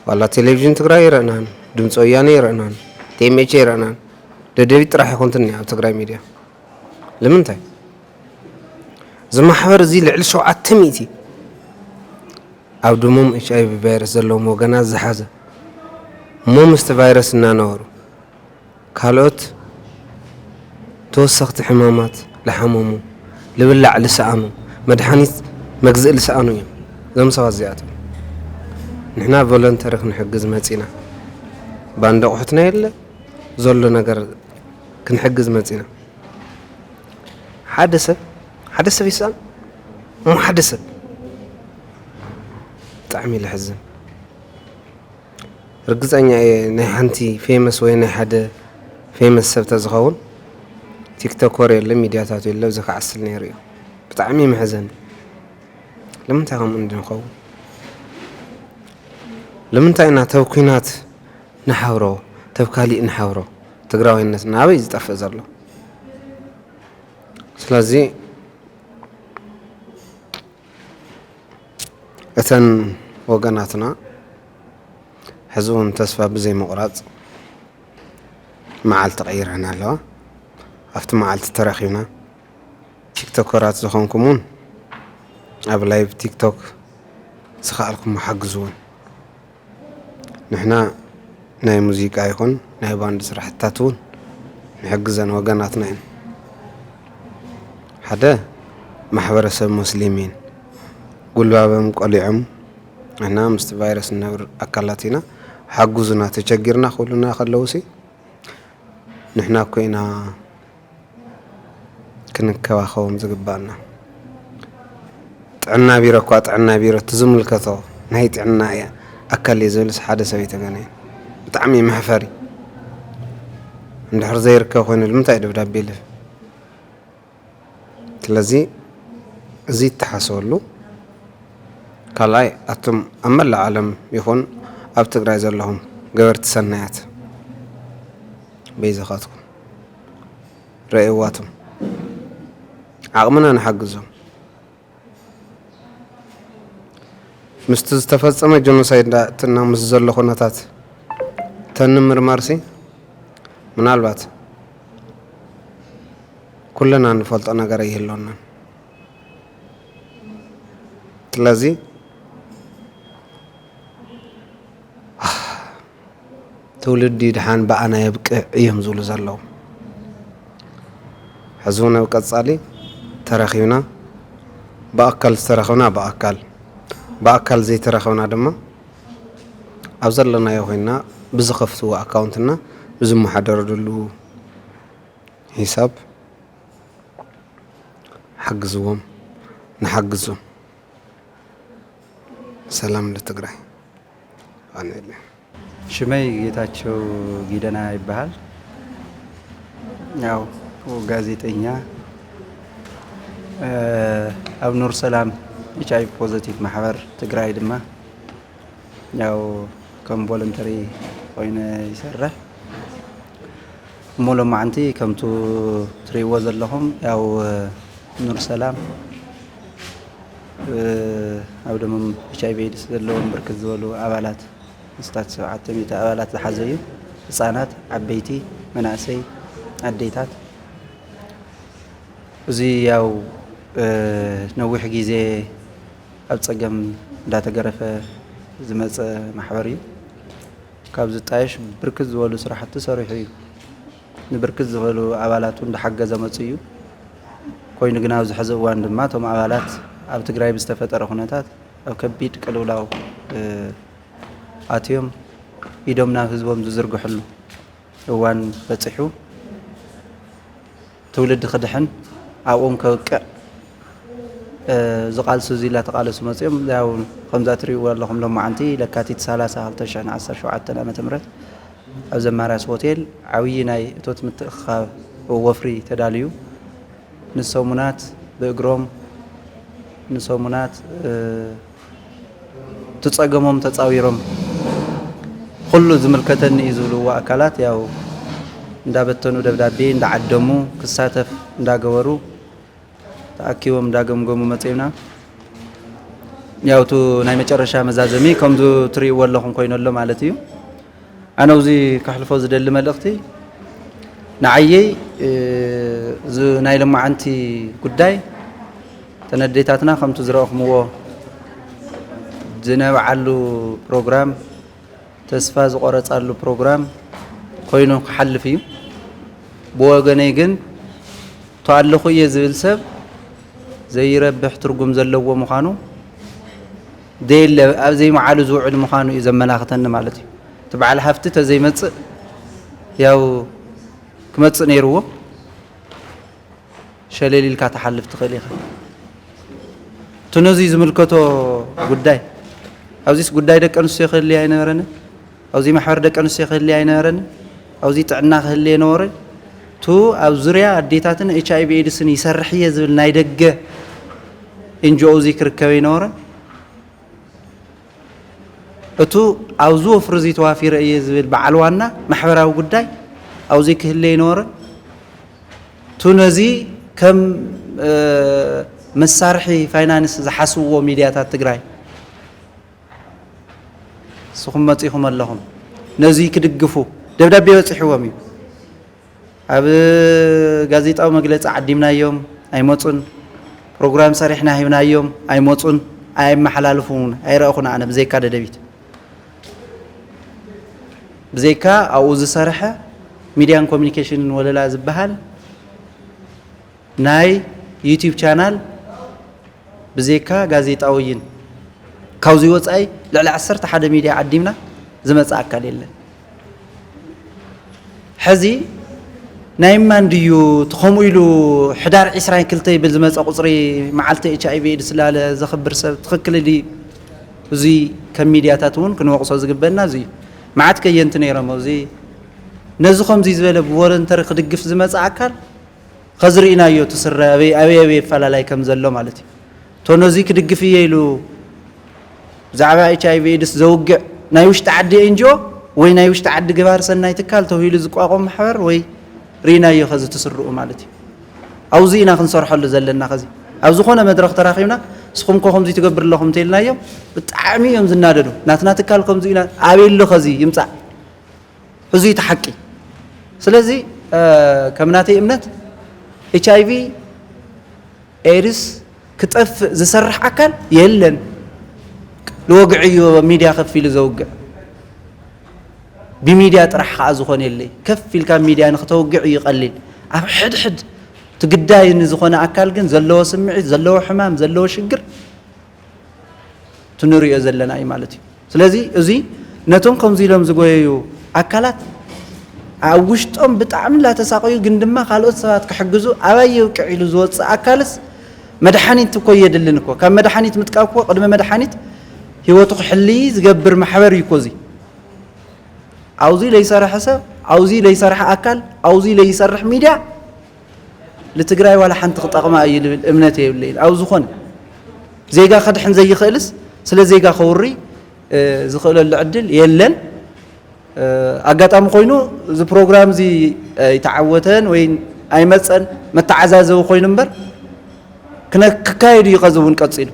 ዋላ ቴሌቪዥን ትግራይ ይረእናን፣ ድምፂ ወያነ ይረእናን፣ ቲ ኤም ኤች ይረእናን፣ ደደቢት ጥራሕ ይኾንትኒ ኣብ ትግራይ ሚድያ። ንምንታይ? እዚ ማሕበር እዚ ልዕሊ ሸውዓተ ሚእቲ ኣብ ደሞም ኤች ኣይ ቪ ቫይረስ ዘለዎም ወገናት ዝሓዘ እሞ ምስቲ ቫይረስ እናነበሩ ካልኦት ተወሰኽቲ ሕማማት ልሓመሙ፣ ልብላዕ ልሰኣኑ፣ መድሓኒት መግዝእ ልሰኣኑ እዮም እዞም ሰባት እዚኣቶም። ንሕና ቮለንተሪ ክንሕግዝ መጺና፣ ባንዲ ኣቑሑትና የለ ዘሎ ነገር ክንሕግዝ መጺና። ሓደ ሰብ ሓደ ሰብ ይሰኣን እሞ ሓደ ሰብ ብጣዕሚ ለሕዝን። ርግጸኛ እየ ናይ ሓንቲ ፌመስ ወይ ናይ ሓደ ፌመስ ሰብ ተዝኸውን ቲክቶከር የለ ሚድያታት የለ እዚ ክዓስል ነይሩ እዩ። ብጣዕሚ መሕዘኒ። ንምንታይ ከምኡ እንድንኸውን? ንምንታይ ኢና ተብ ኲናት ንሓብሮ ተብ ካሊእ ንሓብሮ? ትግራዋይነትና ኣበይ ዝጠፍእ ዘሎ? ስለዚ እተን ወገናትና ሕዚ እውን ተስፋ ብዘይምቑራፅ መዓልቲ ቀይረን ኣለዋ። ኣብቲ መዓልቲ ተረኺብና ቲክቶከራት ዝኾንኩም እውን ኣብ ላይቭ ቲክቶክ ዝኸኣልኩም ሓግዝውን። ንሕና ናይ ሙዚቃ ይኹን ናይ ባንድ ስራሕትታት እውን ንሕግዘን ወገናትና እየን። ሓደ ማሕበረሰብ ሙስሊም እየን። ጉልባቦም ቆሊዖም ንሕና ምስቲ ቫይረስ ንነብር ኣካላት ኢና። ሓጉዙና ተቸጊርና ክብሉና ከለውሲ ንሕና እኮ ኢና ክንከባኸቦም ዝግባኣና። ጥዕና ቢሮ እኳ ጥዕና ቢሮ እቲ ዝምልከቶ ናይ ጥዕና እያ ኣካል እየ ዝብልስ ሓደ ሰብ ኣይተገነየን። ብጣዕሚ መሕፈሪ። እንድሕር ዘይርከብ ኮይኑ ንምንታይ ደብዳቤ ይልፍ? ስለዚ እዚ ይተሓሰበሉ። ካልኣይ ኣቱም ኣብ መላእ ዓለም ይኹን ኣብ ትግራይ ዘለኹም ገበርቲ ሰናያት በይዛኻትኩም ረእይዋቶም ዓቕምና ንሓግዞም። ምስቲ ዝተፈጸመ ጀኖሳይድ ዳእትና ምስ ዘሎ ኩነታት ተንምርማርሲ ምናልባት ኩልና ንፈልጦ ነገር ኣይህልወናን። ስለዚ ትውልዲ ድሓን ብኣና የብቅዕ እዮም ዝብሉ ዘለዉ። ሕዚ እውን ኣብ ቀጻሊ ተረኺብና ብኣካል ዝተረኸብና ብኣካል ብኣካል ዘይተረኸብና ድማ ኣብ ዘለናዮ ኮይንና ብዝኸፍትዎ ኣካውንትና ብዝመሓደረሉ ሂሳብ ሓግዝዎም፣ ንሓግዞም። ሰላም ለትግራይ። ኣነ የለን። ሽመይ ጌታቸው ጊደና ይበሃል። ያው ጋዜጠኛ፣ ኣብ ኑር ሰላም ኤች ኣይ ቪ ፖዘቲቭ ማሕበር ትግራይ ድማ ያው ከም ቮለንተሪ ኮይነ ይሰርሕ። እሞ ሎማዓንቲ ከምቱ ትርእይዎ ዘለኹም ያው ኑር ሰላም ኣብ ደሞም ኤች ኣይ ቪ ኤድስ ዘለዎም ብርክት ዝበሉ ኣባላት፣ ምስታት ሸውዓተ ሚእቲ ኣባላት ዝሓዘ እዩ። ህፃናት፣ ዓበይቲ፣ መናእሰይ፣ ኣዴታት። እዚ ያው ነዊሕ ግዜ ኣብ ፀገም እንዳተገረፈ ዝመፀ ማሕበር እዩ። ካብ ዝጣየሽ ብርክት ዝበሉ ስራሕቲ ሰሪሑ እዩ። ንብርክት ዝበሉ ኣባላቱ እንዳሓገዘ መፅኡ እዩ። ኮይኑ ግና ኣብዚ ሕዚ እዋን ድማ እቶም ኣባላት ኣብ ትግራይ ብዝተፈጠረ ኩነታት ኣብ ከቢድ ቅልውላው ኣትዮም ኢዶም ናብ ህዝቦም ዝዝርግሕሉ እዋን በፂሑ ትውልዲ ክድሕን ኣብኦም ከብቅዕ ዝቃልሱ እዚ እናተቃለሱ መፅኦም ያው ከምዛ ትሪእዎ ኣለኹም ሎማዓንቲ ለካቲት ሰላሳ ክልተ ሽሕን ዓሰርተ ሸውዓተን ዓመተ ምህረት ኣብ ዘማርያስ ሆቴል ዓብዪ ናይ እቶት ምትእኽኻብ ወፍሪ ተዳልዩ ንሰሙናት ብእግሮም ንሰሙናት እቲ ጸገሞም ተጻዊሮም ኩሉ ዝምልከተኒ እዩ ዝብልዎ ኣካላት ያው እንዳበተኑ ደብዳቤ እንዳዓደሙ ክሳተፍ እንዳገበሩ ተኣኪቦም እንዳገምገሙ መጺኡና። ያው እቲ ናይ መጨረሻ መዛዘሚ ከምዚ ትርእይዎ ኣለኹም ኮይኑ ኣሎ ማለት እዩ። ኣነ ኣብዚ ከሕልፎ ዝደሊ መልእኽቲ ንዓየይ እዚ ናይ ልማዓንቲ ጉዳይ ተነዴታትና ከምቲ ዝረእኹምዎ ዝነብዓሉ ፕሮግራም ተስፋ ዝቆረጻሉ ፕሮግራም ኮይኑ ክሓልፍ እዩ። ብወገነይ ግን፣ እቶ ኣለኹ እየ ዝብል ሰብ ዘይረብሕ ትርጉም ዘለዎ ምዃኑ፣ ደየለ ኣብ ዘይመዓሉ ዝውዕል ምዃኑ እዩ ዘመላኽተኒ ማለት እዩ። እቲ በዓል ሃፍቲ ተዘይመጽእ፣ ያው ክመጽእ ነይርዎ። ሸለል ኢልካ ትሓልፍ ትኽእል ኢኻ። እቲ ነዙይ ዝምልከቶ ጉዳይ፣ ኣብዚስ ጉዳይ ደቂ ኣንስትዮ ክህልይ ኣይነበረን? ኣብዚ ማሕበር ደቂ ኣንስትዮ ክህልይ ኣይነበረን? ኣብዚ ጥዕና ክህልይ ነበረ? ቱ ኣብ ዙርያ ኣዴታትን ኤች ኣይ ቪ ኤድስን ይሰርሕ እየ ዝብል ናይ ደገ ኤን ጂ ኦ እዚ ክርከብ ኣይነበረን? እቱ ኣብዚ ወፍሪ እዚ ተዋፊረ እየ ዝብል በዓል ዋና ማሕበራዊ ጉዳይ ኣብዚ ክህልይ ነበረ? ቱ ነዚ ከም፣ እ፣ መሳርሒ ፋይናንስ ዝሓስብዎ ሚድያታት ትግራይ ንስኹም መጺኹም ኣለኹም። ነዚ ክድግፉ ደብዳቤ በጺሕዎም እዩ። ኣብ ጋዜጣዊ መግለጺ ዓዲምናዮም፣ ኣይመጹን። ፕሮግራም ሰሪሕና ሂብናዮም፣ ኣይመጹን። ኣየመሓላልፉን፣ ኣይረእኹን ኣነ ብዘይካ ደደቢት። ብዘይካ ኣብኡ ዝሰርሐ ሚድያን ኮሚኒኬሽንን ወለላ ዝበሃል ናይ ዩቲዩብ ቻናል፣ ብዘይካ ጋዜጣዊይን፣ ካብዚ ወጻኢ ልዕሊ ዓሰርተ ሓደ ሚድያ ዓዲምና ዝመጽእ ኣካል የለን። ሕዚ ናይ ማን ድዩ እቲ ከምኡ ኢሉ ሕዳር ዕስራን ክልተ ይብል ዝመጸ ቁጽሪ መዓልቲ ኤች ኣይ ቪ ኤድስ ላለ ዘኽብር ሰብ ትኽክል ድዩ? እዚ ከም ሚድያታት እውን ክንወቕሶ ዝግበአና እዚ እዩ። መዓት ከየንቲ ነይሮም ኣብዚ ነዚ ከምዚ ዝበለ ብቮለንተሪ ክድግፍ ዝመጽእ ኣካል ከዚ ርኢናዮ እቲ ስረ ኣበይ ኣበይ ኣበይ ኣፈላላይ ከም ዘሎ ማለት እዩ። እቶ ነዚ ክድግፍ እየ ኢሉ ብዛዕባ ኤች ኣይ ቪ ኤድስ ዘውግዕ ናይ ውሽጢ ዓዲ ኤን ጂ ኦ ወይ ናይ ውሽጢ ዓዲ ግባር ሰናይ ትካል ተባሂሉ ዝቋቋም ማሕበር ወይ ርኢናዮ ከዚ ትስርኡ ማለት እዩ። ኣብዚ ኢና ክንሰርሐሉ ዘለና። ከዚ ኣብ ዝኾነ መድረኽ ተራኺብና ንስኹም ከ ከምዚ ትገብር ኣለኹም እንተኢልናዮም ብጣዕሚ እዮም ዝናደዱ። ናትና ትካል ከምዚ ኢና ኣበይ ኣሎ ከዚ ይምጻእ። እዚ እቲ ሓቂ። ስለዚ፣ እ፣ ከም ናተይ እምነት ኤች ኣይ ቪ ኤድስ ክጠፍእ ዝሰርሕ ኣካል የለን። ዝወግዕ እዩ ሚድያ ከፍ ኢሉ ዘውግዕ። ብሚድያ ጥራሕ ከዓ ዝኾነ የለይ። ከፍ ኢልካ ሚድያ ንክተውግዕ እዩ ቀሊል። ኣብ ሕድሕድ እቲ ግዳይ ንዝኾነ ኣካል ግን ዘለዎ ስምዒት፣ ዘለዎ ሕማም፣ ዘለዎ ሽግር እቲ ንሪኦ ዘለና እዩ ማለት እዩ። ስለዚ እዚ ነቶም ከምዚ ኢሎም ዝጎየዩ ኣካላት ኣብ ውሽጦም ብጣዕሚ እናተሳቐዩ ግን ድማ ካልኦት ሰባት ክሕግዙ ኣባይ የውቅዕ ኢሉ ዝወፅእ ኣካልስ መድሓኒት እኮ የድልን እኮ። ካብ መድሓኒት ምጥቃም እኮ ቅድሚ መድሓኒት ህይወቱ ክሕልይ ዝገብር ማሕበር እዩ እኮ እዚ። ኣብዚ ለይሰርሐ ሰብ፣ ኣብዚ ለይሰርሐ ኣካል፣ ኣብዚ ለይሰርሕ ሚድያ ንትግራይ ዋላ ሓንቲ ክጠቕማ እዩ ልብል እምነት የብለይን። ኣብ ዝኾነ ዜጋ ከድሕን ዘይኽእልስ ስለ ዜጋ ከውሪ፣ እ፣ ዝኽእለሉ ዕድል የለን። እ፣ ኣጋጣሚ ኮይኑ እዚ ፕሮግራም እዚ ኣይተዓወተን ወይ ኣይመፀን መተዓዛዘቢ ኮይኑ እምበር ክነ-፣ ክካየድ እዩ ከዚ እውን ቀፂሉ።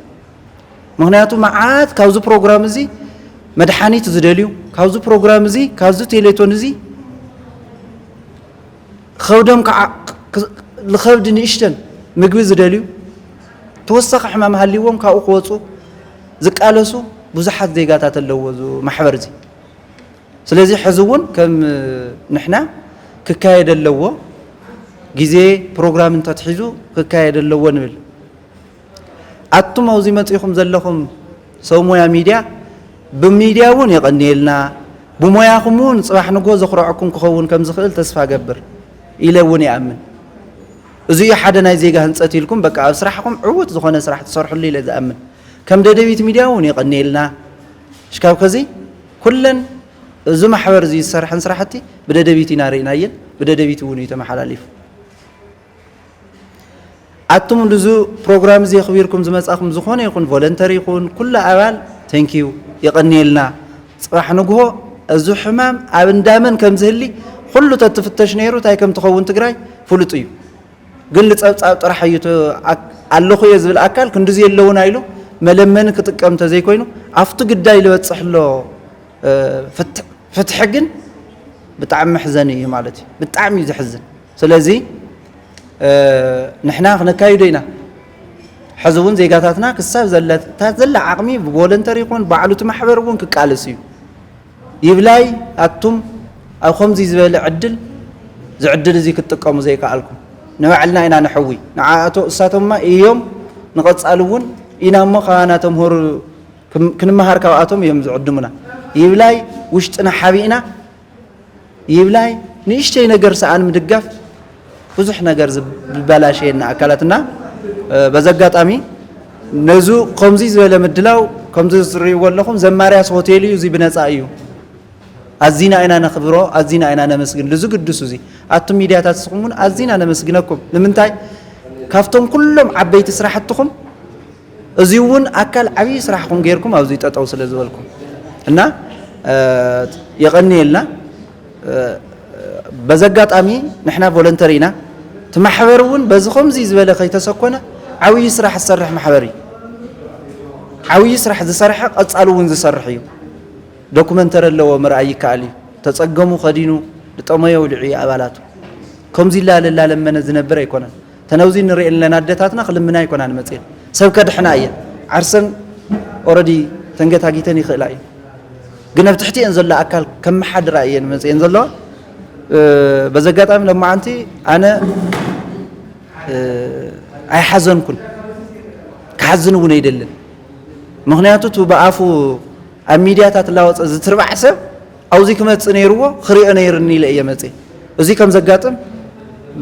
ምኽንያቱ መዓት ካብዚ ፕሮግራም እዚ መድሓኒት ዝደልዩ፣ ካብዚ ፕሮግራም እዚ፣ ካብዚ ቴሌቶን እዚ ከብዶም ከዓ ክ-፣ ልኸብዲ ንእሽተን ምግቢ ዝደልዩ፣ ተወሳኺ ሕማም ሃልይዎም ካብኡ ክወፁ ዝቃለሱ ብዙሓት ዜጋታት ኣለዎ እዚ ማሕበር እዚ። ስለዚ ሕዚ እውን ከም ንሕና ክካየድ ኣለዎ፣ ግዜ ፕሮግራም እንተትሒዙ ክካየድ ኣለዎ ንብል። ኣቱም ኣብዚ መጺኹም ዘለኹም ሰብ ሞያ ሚድያ፣ ብሚድያ እውን የቐንየልና፣ ብሞያኹም እውን ጽባሕ ንግሆ ዘኹርዐኩም ክኸውን ከም ዝኽእል ተስፋ እገብር ኢለ እውን ይኣምን። እዚ እዩ ሓደ ናይ ዜጋ ህንጸት ኢልኩም በቃ ኣብ ስራሕኹም ዕዉት ዝኾነ ስራሕ ትሰርሕሉ ኢለ ዝኣምን። ከም ደደቢት ሚድያ እውን የቐንየልና። እሽካብ ከዚ ኩለን እዚ ማሕበር እዚ ዝሰርሐን ስራሕቲ ብደደቢት ኢና ርኢናየን፣ ብደደቢት እውን እዩ ተመሓላሊፉ። ኣቱም ንዚ ፕሮግራም እዚ ኣኽቢርኩም ዝመጻኹም ዝኾነ ይኹን ቮለንተሪ ይኹን ኩሉ ኣባል ቴንኪዩ የቐንየልና። ጽባሕ ንግሆ እዚ ሕማም ኣብ እንዳመን ከም ዝህሊ ኩሉ ተትፍተሽ ነይሩ እንታይ ከም ትኸውን ትግራይ ፍሉጥ እዩ። ግን ልጸብጻብ ጥራሕ እዩ እቲ ኣክ-፣ ኣለኹ እየ ዝብል ኣካል ክንድዚ የለውና ኢሉ መለመኒ ክጥቀም እንተዘይኮይኑ ኣብቲ ግዳይ ልበጽሕ ኣሎ፣ እ፣ ፍትሕ-፣ ፍትሒ ግን ብጣዕሚ መሕዘኒ እዩ ማለት እዩ። ብጣዕሚ እዩ ዘሕዝን። ስለዚ፣ እ፣ ንሕና ክነካይዶ ኢና። ሕዚ እውን ዜጋታትና ክሳብ ዘለታ ዘላ ዓቕሚ ብቮለንተሪ ይኹን ባዕሉ እቲ ማሕበር እውን ክቃለስ እዩ። ይብላይ ኣቱም ኣብ ከምዚ ዝበለ ዕድል፣ እዚ ዕድል እዚ ክትጥቀሙ ዘይከኣልኩም፣ ንባዕልና ኢና ንሕዊ። ንዓኣቶ እሳቶምማ እዮም ንቐጻሊ እውን ኢና እሞ ካባና ተምህሩ፣ ክም-፣ ክንመሃር ካብኣቶም እዮም ዝዕድሙና። ይብላይ ውሽጥና ሓቢእና፣ ይብላይ ንእሽተይ ነገር ሰኣን ምድጋፍ ብዙሕ ነገር ዝብ-፣ ዝበላሸየና ኣካላትና። እ፣ በዚ ኣጋጣሚ ነዙ ከምዚ ዝበለ ምድላው ከምዚ ዝርእይዎ ኣለኹም፣ ዘማርያስ ሆቴል እዩ፣ እዚ ብነጻ እዩ። ኣዚና ኢና ነኽብሮ፣ ኣዚና ኢና ነመስግን። ልዝግድሱ እዚ ኣቱም ሚድያታት ንስኹም እውን ኣዚና ነመስግነኩም። ንምንታይ? ካብቶም ኩሎም ዓበይቲ ስራሕትኹም እዚ እውን ኣካል ዓብዪ ስራሕኹም ጌርኩም ኣብዚ ጠጠው ስለ ዝበልኩም እና፣ እ፣ የቐንየልና። እ፣ በዚ ኣጋጣሚ ንሕና ቮለንተሪ ኢና። እቲ ማሕበር እውን በዚ ከምዚ ዝበለ ከይተሰኮነ ዓብዪ ስራሕ ዝሰርሕ ማሕበር እዩ። ዓብዪ ስራሕ ዝሰርሐ ቀጻሉ እውን ዝሰርሕ እዩ። ዶኩመንተሪ ኣለዎ፣ ምርኣይ ይከኣል እዩ። ተጸገሙ ከዲኑ፣ ዝጠመዮ ውልዑ እዩ ኣባላቱ። ከምዚ ኢላ ለላ ለመነ ዝነብር ኣይኮነን። ተነውዚ ንሪኤን ኣለና ኣደታትና ክልምና ኣይኮናን መጽኤን። ሰብ ከድሕና እየን። ዓርሰን ኦረዲ ተንገታጊተን ይኽእላ እየን። ግን ኣብ ትሕቲኤን ዘሎ ኣካል ከመሓድራ እየን መጽኤን ዘለዋ። እ፣ በዚ ኣጋጣሚ ሎማዓንቲ ኣነ፣ እ፣ ኣይሓዘንኩን። ክሓዝን እውን ኣይደልን። ምኽንያቱ እቲ ብኣፉ ኣብ ሚድያታት እናወፀ ዝትርባዕ ሰብ ኣብዚ ክመፅእ ነይርዎ፣ ክሪኦ ነይርኒ ኢለ እየ መፅእ። እዚ ከም ዘጋጥም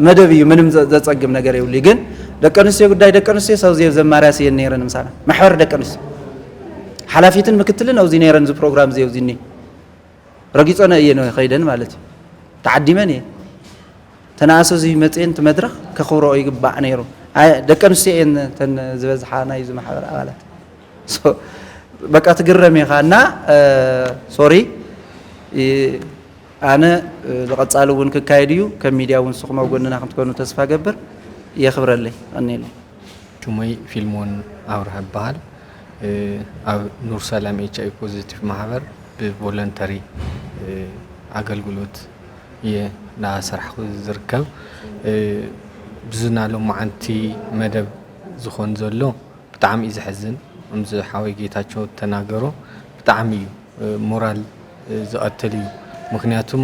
መደብ እዩ፣ ምንም ዘ-፣ ዘፀግም ነገር የብሉ። ግን ደቂ ኣንስትዮ፣ ጉዳይ ደቂ ኣንስትዮ ሰው ዘማርያስ እየን ነይረን ምሳና፣ ማሕበር ደቂ ኣንስትዮ ሓላፊትን ምክትልን ኣብዚ ነይረን፣ እዚ ፕሮግራም እዚ ኣብዚ እኒ ረጊፀነ እየ ነው ከይደን ማለት እዩ። ተዓዲመን እየ። ተናእሰ እዚ መፅኤን እቲ መድረኽ ከኽብረኦ ይግባእ ነይሩ። ኣይ፣ ደቂ ኣንስትዮ እየን ተን ዝበዝሓ ናይ እዚ ማሕበር ኣባላት። ሶ፣ በቃ ትግረም ኢኻ እና፣ እ፣ ሶሪ፣ እ፣ ኣነ፣ እ፣ ዝቐጻሊ እውን ክካየድ እዩ። ከም ሚድያ እውን ንስኹም ኣብ ጎንና ክትኮኑ ተስፋ ገብር። የኽብረለይ። ቀኒለይ። ሽመይ ፊልሞን ኣብርሃ እበሃል። እ፣ ኣብ ኑር ሰላም ኤች ኣይ ቪ ፖዚቲቭ ማሕበር ብቮለንተሪ፣ እ፣ ኣገልግሎት እየ እናሰርሕኩ ዝርከብ። እ፣ ብዝና ሎማዓንቲ መደብ ዝኾን ዘሎ ብጣዕሚ እዩ ዘሕዝን። ከምዚ ሓወይ ጌታቸው ተናገሮ ብጣዕሚ እዩ፣ እ፣ ሞራል፣ እ፣ ዝቐትል እዩ። ምኽንያቱም፣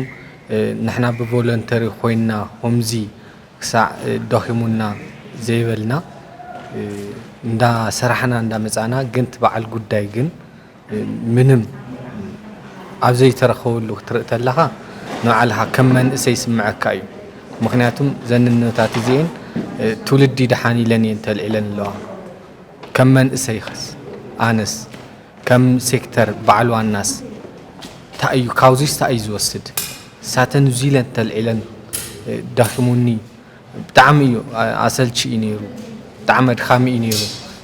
እ፣ ንሕና ብቮለንተሪ ኮይንና ከምዚ ክሳዕ፣ እ፣ ደኺሙና ዘይበልና፣ እ፣ እንዳሰራሕና እንዳመጻና፣ ግን እቲ በዓል ጉዳይ ግን፣ እ፣ ምንም ኣብ ዘይተረኸበሉ ክትርኢ ተለኻ ንባዕልኻ ከም መንእሰይ ይስምዐካ እዩ። ምኽንያቱም ዘንነታት እዚኤን፣ እ፣ ትውልዲ ደሓን ኢለን እየን ተልዒለን ኣለዋ። ከም መንእሰይ ኸስ ኣነስ ከም ሴክተር በዓል ዋናስ እንታይ እዩ፣ ካብዚስ እንታይ እዩ ዝወስድ? ሳተን እዚ ኢለን ተልዒለን፣ እ፣ ደኺሙኒ፣ ብጣዕሚ እዩ፣ ኣ-፣ ኣሰልቺ እዩ ነይሩ፣ ብጣዕሚ ኣድካሚ እዩ ነይሩ።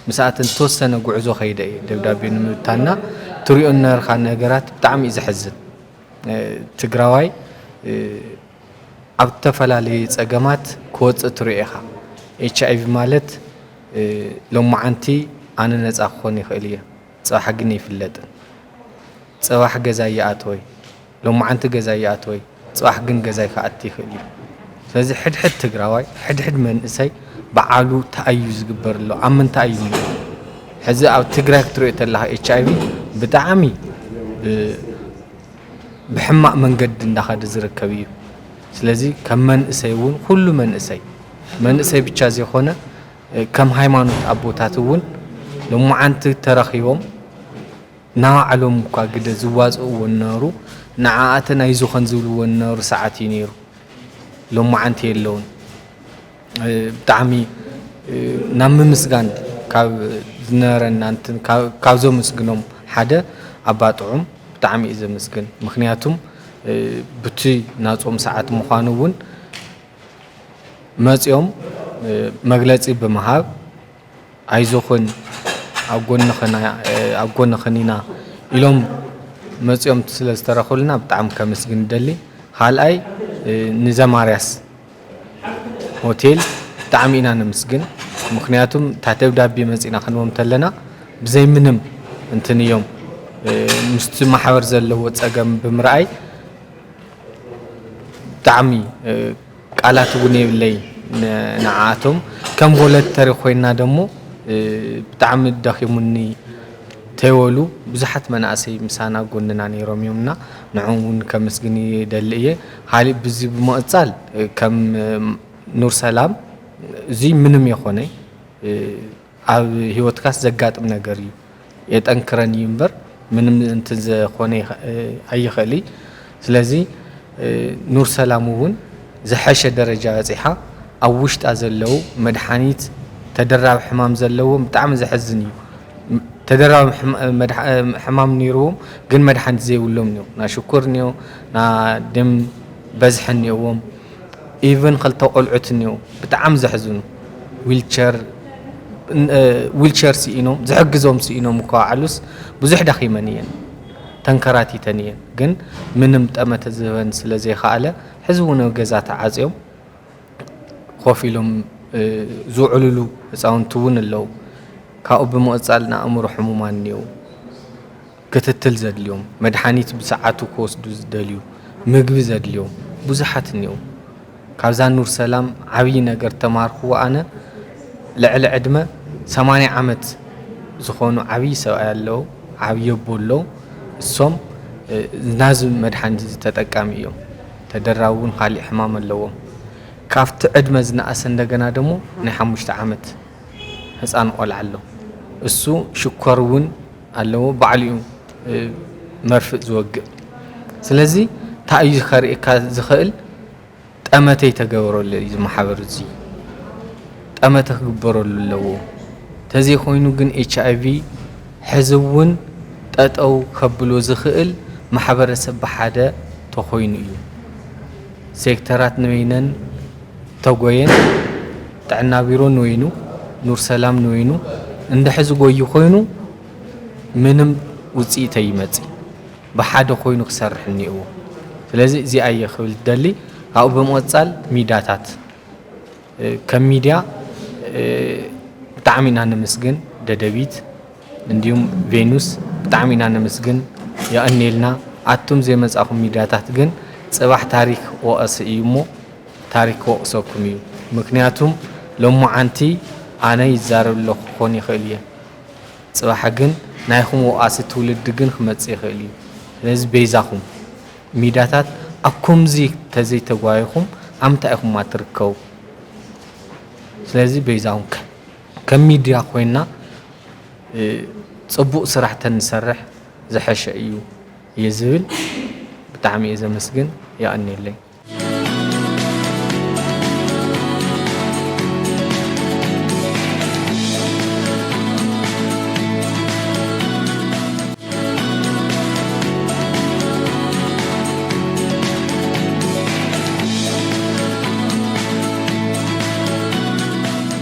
ምስኣተን ዝተወሰነ ጉዕዞ ከይደ እየ ደብዳቤ ንምብታንና። ትሪኦ ዝነበርካ ነገራት ብጣዕሚ እዩ ዘሕዝን። እ፣ ትግራዋይ፣ እ፣ ኣብ ዝተፈላለየ ጸገማት ክወጽእ ትሪኦ ኢኻ። ኤች ኣይ ቪ ማለት፣ እ፣ ሎማዓንቲ ኣነ ነጻ ክኾን ይኽእል እየ፣ ጽባሕ ግን ኣይፍለጥን። ጽባሕ ገዛይ ይኣትወይ፣ ሎማዓንቲ ገዛይ ይኣትወይ፣ ጽባሕ ግን ገዛይ ክኣቲ ይኽእል እዩ። ስለዚ ሕድሕድ ትግራዋይ፣ ሕድሕድ መንእሰይ በዓሉ እንታይ እዩ ዝግበር ኣሎ፣ ኣብ ምንታይ እዩ እኒኦ? ሕዚ ኣብ ትግራይ ክትሪኦ ተለኻ ኤች ኣይ ቪ ብጣዕሚ ብ-፣ ብሕማቕ መንገዲ እንዳኸደ ዝርከብ እዩ። ስለዚ ከም መንእሰይ እውን ኩሉ መንእሰይ፣ መንእሰይ ብቻ ዘይኮነ፣ እ፣ ከም ሃይማኖት ኣቦታት እውን ሎማዓንቲ ተረኺቦም ናባዕሎም እኳ ግደ ዝዋፅእዎ እናበሩ ንዓኣተን ኣይዝኾን ዝብልዎ እናበሩ ሰዓት እዩ ነይሩ። ሎማዓንቲ የለውን። እ፣ ብጣዕሚ፣ እ፣ ናብ ምምስጋን ካብ ዝነበረና እንትን ካብ፣ ካብ ዘመስግኖም ሓደ ኣባ ጥዑም ብጣዕሚ እዩ ዘመስግን። ምኽንያቱም፣ እ፣ ብቲ ናጾም ሰዓት ምዃኑ እውን መጺኦም፣ እ፣ መግለጺ ብምሃብ ኣይዞኽን ኣብ ጎንኽን፣ እ፣ ኣብ ጎንኽን ኢና ኢሎም መጺኦም ስለ ዝተረኹልና ብጣዕሚ ከመስግን እደሊ። ካልኣይ፣ እ፣ ንዘማርያስ ሆቴል ብጣዕሚ ኢና ነመስግን። ምኽንያቱም እታ ደብዳቤ መጺእና ክንቦም ተለና ብዘይ ምንም እንትን እዮም፣ እ፣ ምስቲ ማሕበር ዘለዎ ጸገም ብምርኣይ ብጣዕሚ፣ እ፣ ቃላት እውን የብለይ ን-፣ ንዓኣቶም። ከም ቮለንተሪ ኮይና ደሞ ብጣዕሚ ደኺሙኒ ተይበሉ ብዙሓት መናእሰይ ምሳና ጎንና ነይሮም እዮም እና ንዕኦም እውን ከመስግን ይደሊ እየ። ካሊእ ብዚ ብምቕፃል ከም ኑር ሰላም እዚ ምንም የኾነ ኣብ ህይወትካስ ዘጋጥም ነገር እዩ። የጠንክረን እዩ እምበር ምንም እንትን ዘኾነ ኣይኽእል እዩ። ስለዚ ኑር ሰላም እውን ዝሐሸ ደረጃ በፂሓ ኣብ ውሽጣ ዘለዉ መድሓኒት ተደራቢ ሕማም ዘለዎም ብጣዕሚ ዘሐዝን እዩ። ተደራቢ ሕማም ነይርዎም ግን መድሓኒት ዘይብሎም እኒኦ ና ሽኩር እኒኦ ና ደም በዝሒ እኒኦዎም ኢቭን ክልተ ቆልዑት እኒኦ ብጣዕሚ ዘሕዝኑ ዊልቸር ዊልቸር ስኢኖም ዝሕግዞም ስኢኖም እኳ ዓሉስ ብዙሕ ደኺመን እየን ተንከራቲተን እየን ግን ምንም ጠመተ ዝህበን ስለ ዘይከኣለ ሕዚ እውን ኣብ ገዛ ተዓፅዮም ኮፍ ኢሎም ዝውዕልሉ ህፃውንቲ እውን ኣለዉ። ካብኡ ብምቕፃል ንኣእምሮ ሕሙማን እኒአው፣ ክትትል ዘድልዮም፣ መድሓኒት ብሰዓቱ ክወስዱ ዝደልዩ፣ ምግቢ ዘድልዮም ብዙሓት እኒአው። ካብዛ ኑር ሰላም ዓብዪ ነገር ተማርክዎ ኣነ ልዕሊ ዕድመ ሰማንያ ዓመት ዝኾኑ ዓብዪ ሰብኣይ ኣለዉ፣ ዓብዪ ኣቦ ኣለዉ። እሶም ናዚ መድሓኒት እዚ ተጠቃሚ እዮም። ተደራቢ እውን ካሊእ ሕማም ኣለዎም። ካብቲ ዕድመ ዝነኣሰ እንደገና ደሞ ናይ ሓሙሽተ ዓመት ህፃን ቆልዓ ኣሎ። እሱ ሽኮር እውን ኣለዎ፣ ባዕሉ እዩ መርፍእ ዝወግእ። ስለዚ እንታይ እዩ ከርእየካ ዝኽእል? ጠመተ ይተገበረሉ እዩ እዚ ማሕበር እዚ። ጠመተ ክግበረሉ ኣለዎ። ተዘይኮይኑ ግን ኤች ኣይ ቪ ሕዚ እውን ጠጠው ከብሎ ዝኽእል ማሕበረሰብ ብሓደ ተኾይኑ እዩ። ሴክተራት ንበይነን ተጎየን፣ ጥዕና ቢሮ ንበይኑ፣ ኑር ሰላም ንበይኑ እንድሕር ዝጎዩ ኮይኑ ምንም ውፅኢት ኣይመፅእ። ብሓደ ኮይኑ ክሰርሕ እኒእዎ። ስለዚ እዚኣ እየ ክብል ደሊ። ካብኡ ብምቕፃል ሚዳታት ከም ሚድያ ብጣዕሚ ኢና ነመስግን ደደቢት እንዲሁም ቬኑስ ብጣዕሚ ኢና ነመስግን የቐኔልና። ኣቱም ዘይመፃኹም ሚድያታት ግን ፅባሕ ታሪክ ወቐሲ እዩ እሞ ታሪክ ክወቕሰኩም እዩ። ምክንያቱም ሎማዓንቲ ኣነ ይዛረብ ኣለኹ ክኾን ይኽእል እየ። ፅባሕ ግን ናይኹም ወቓሲ ትውልዲ ግን ክመፅእ ይኽእል እዩ። ስለዚ በይዛኹም ሚድያታት ኣብ ከምዚ ተዘይተጓይኹም ኣብ ምንታይ ኢኹም ትርከቡ? ስለዚ በይዛኹም ከም ሚድያ ኮይና ፅቡቕ ስራሕ ተንሰርሕ ዝሐሸ እዩ እየ ዝብል። ብጣዕሚ እየ ዘመስግን። የቐንየለይ።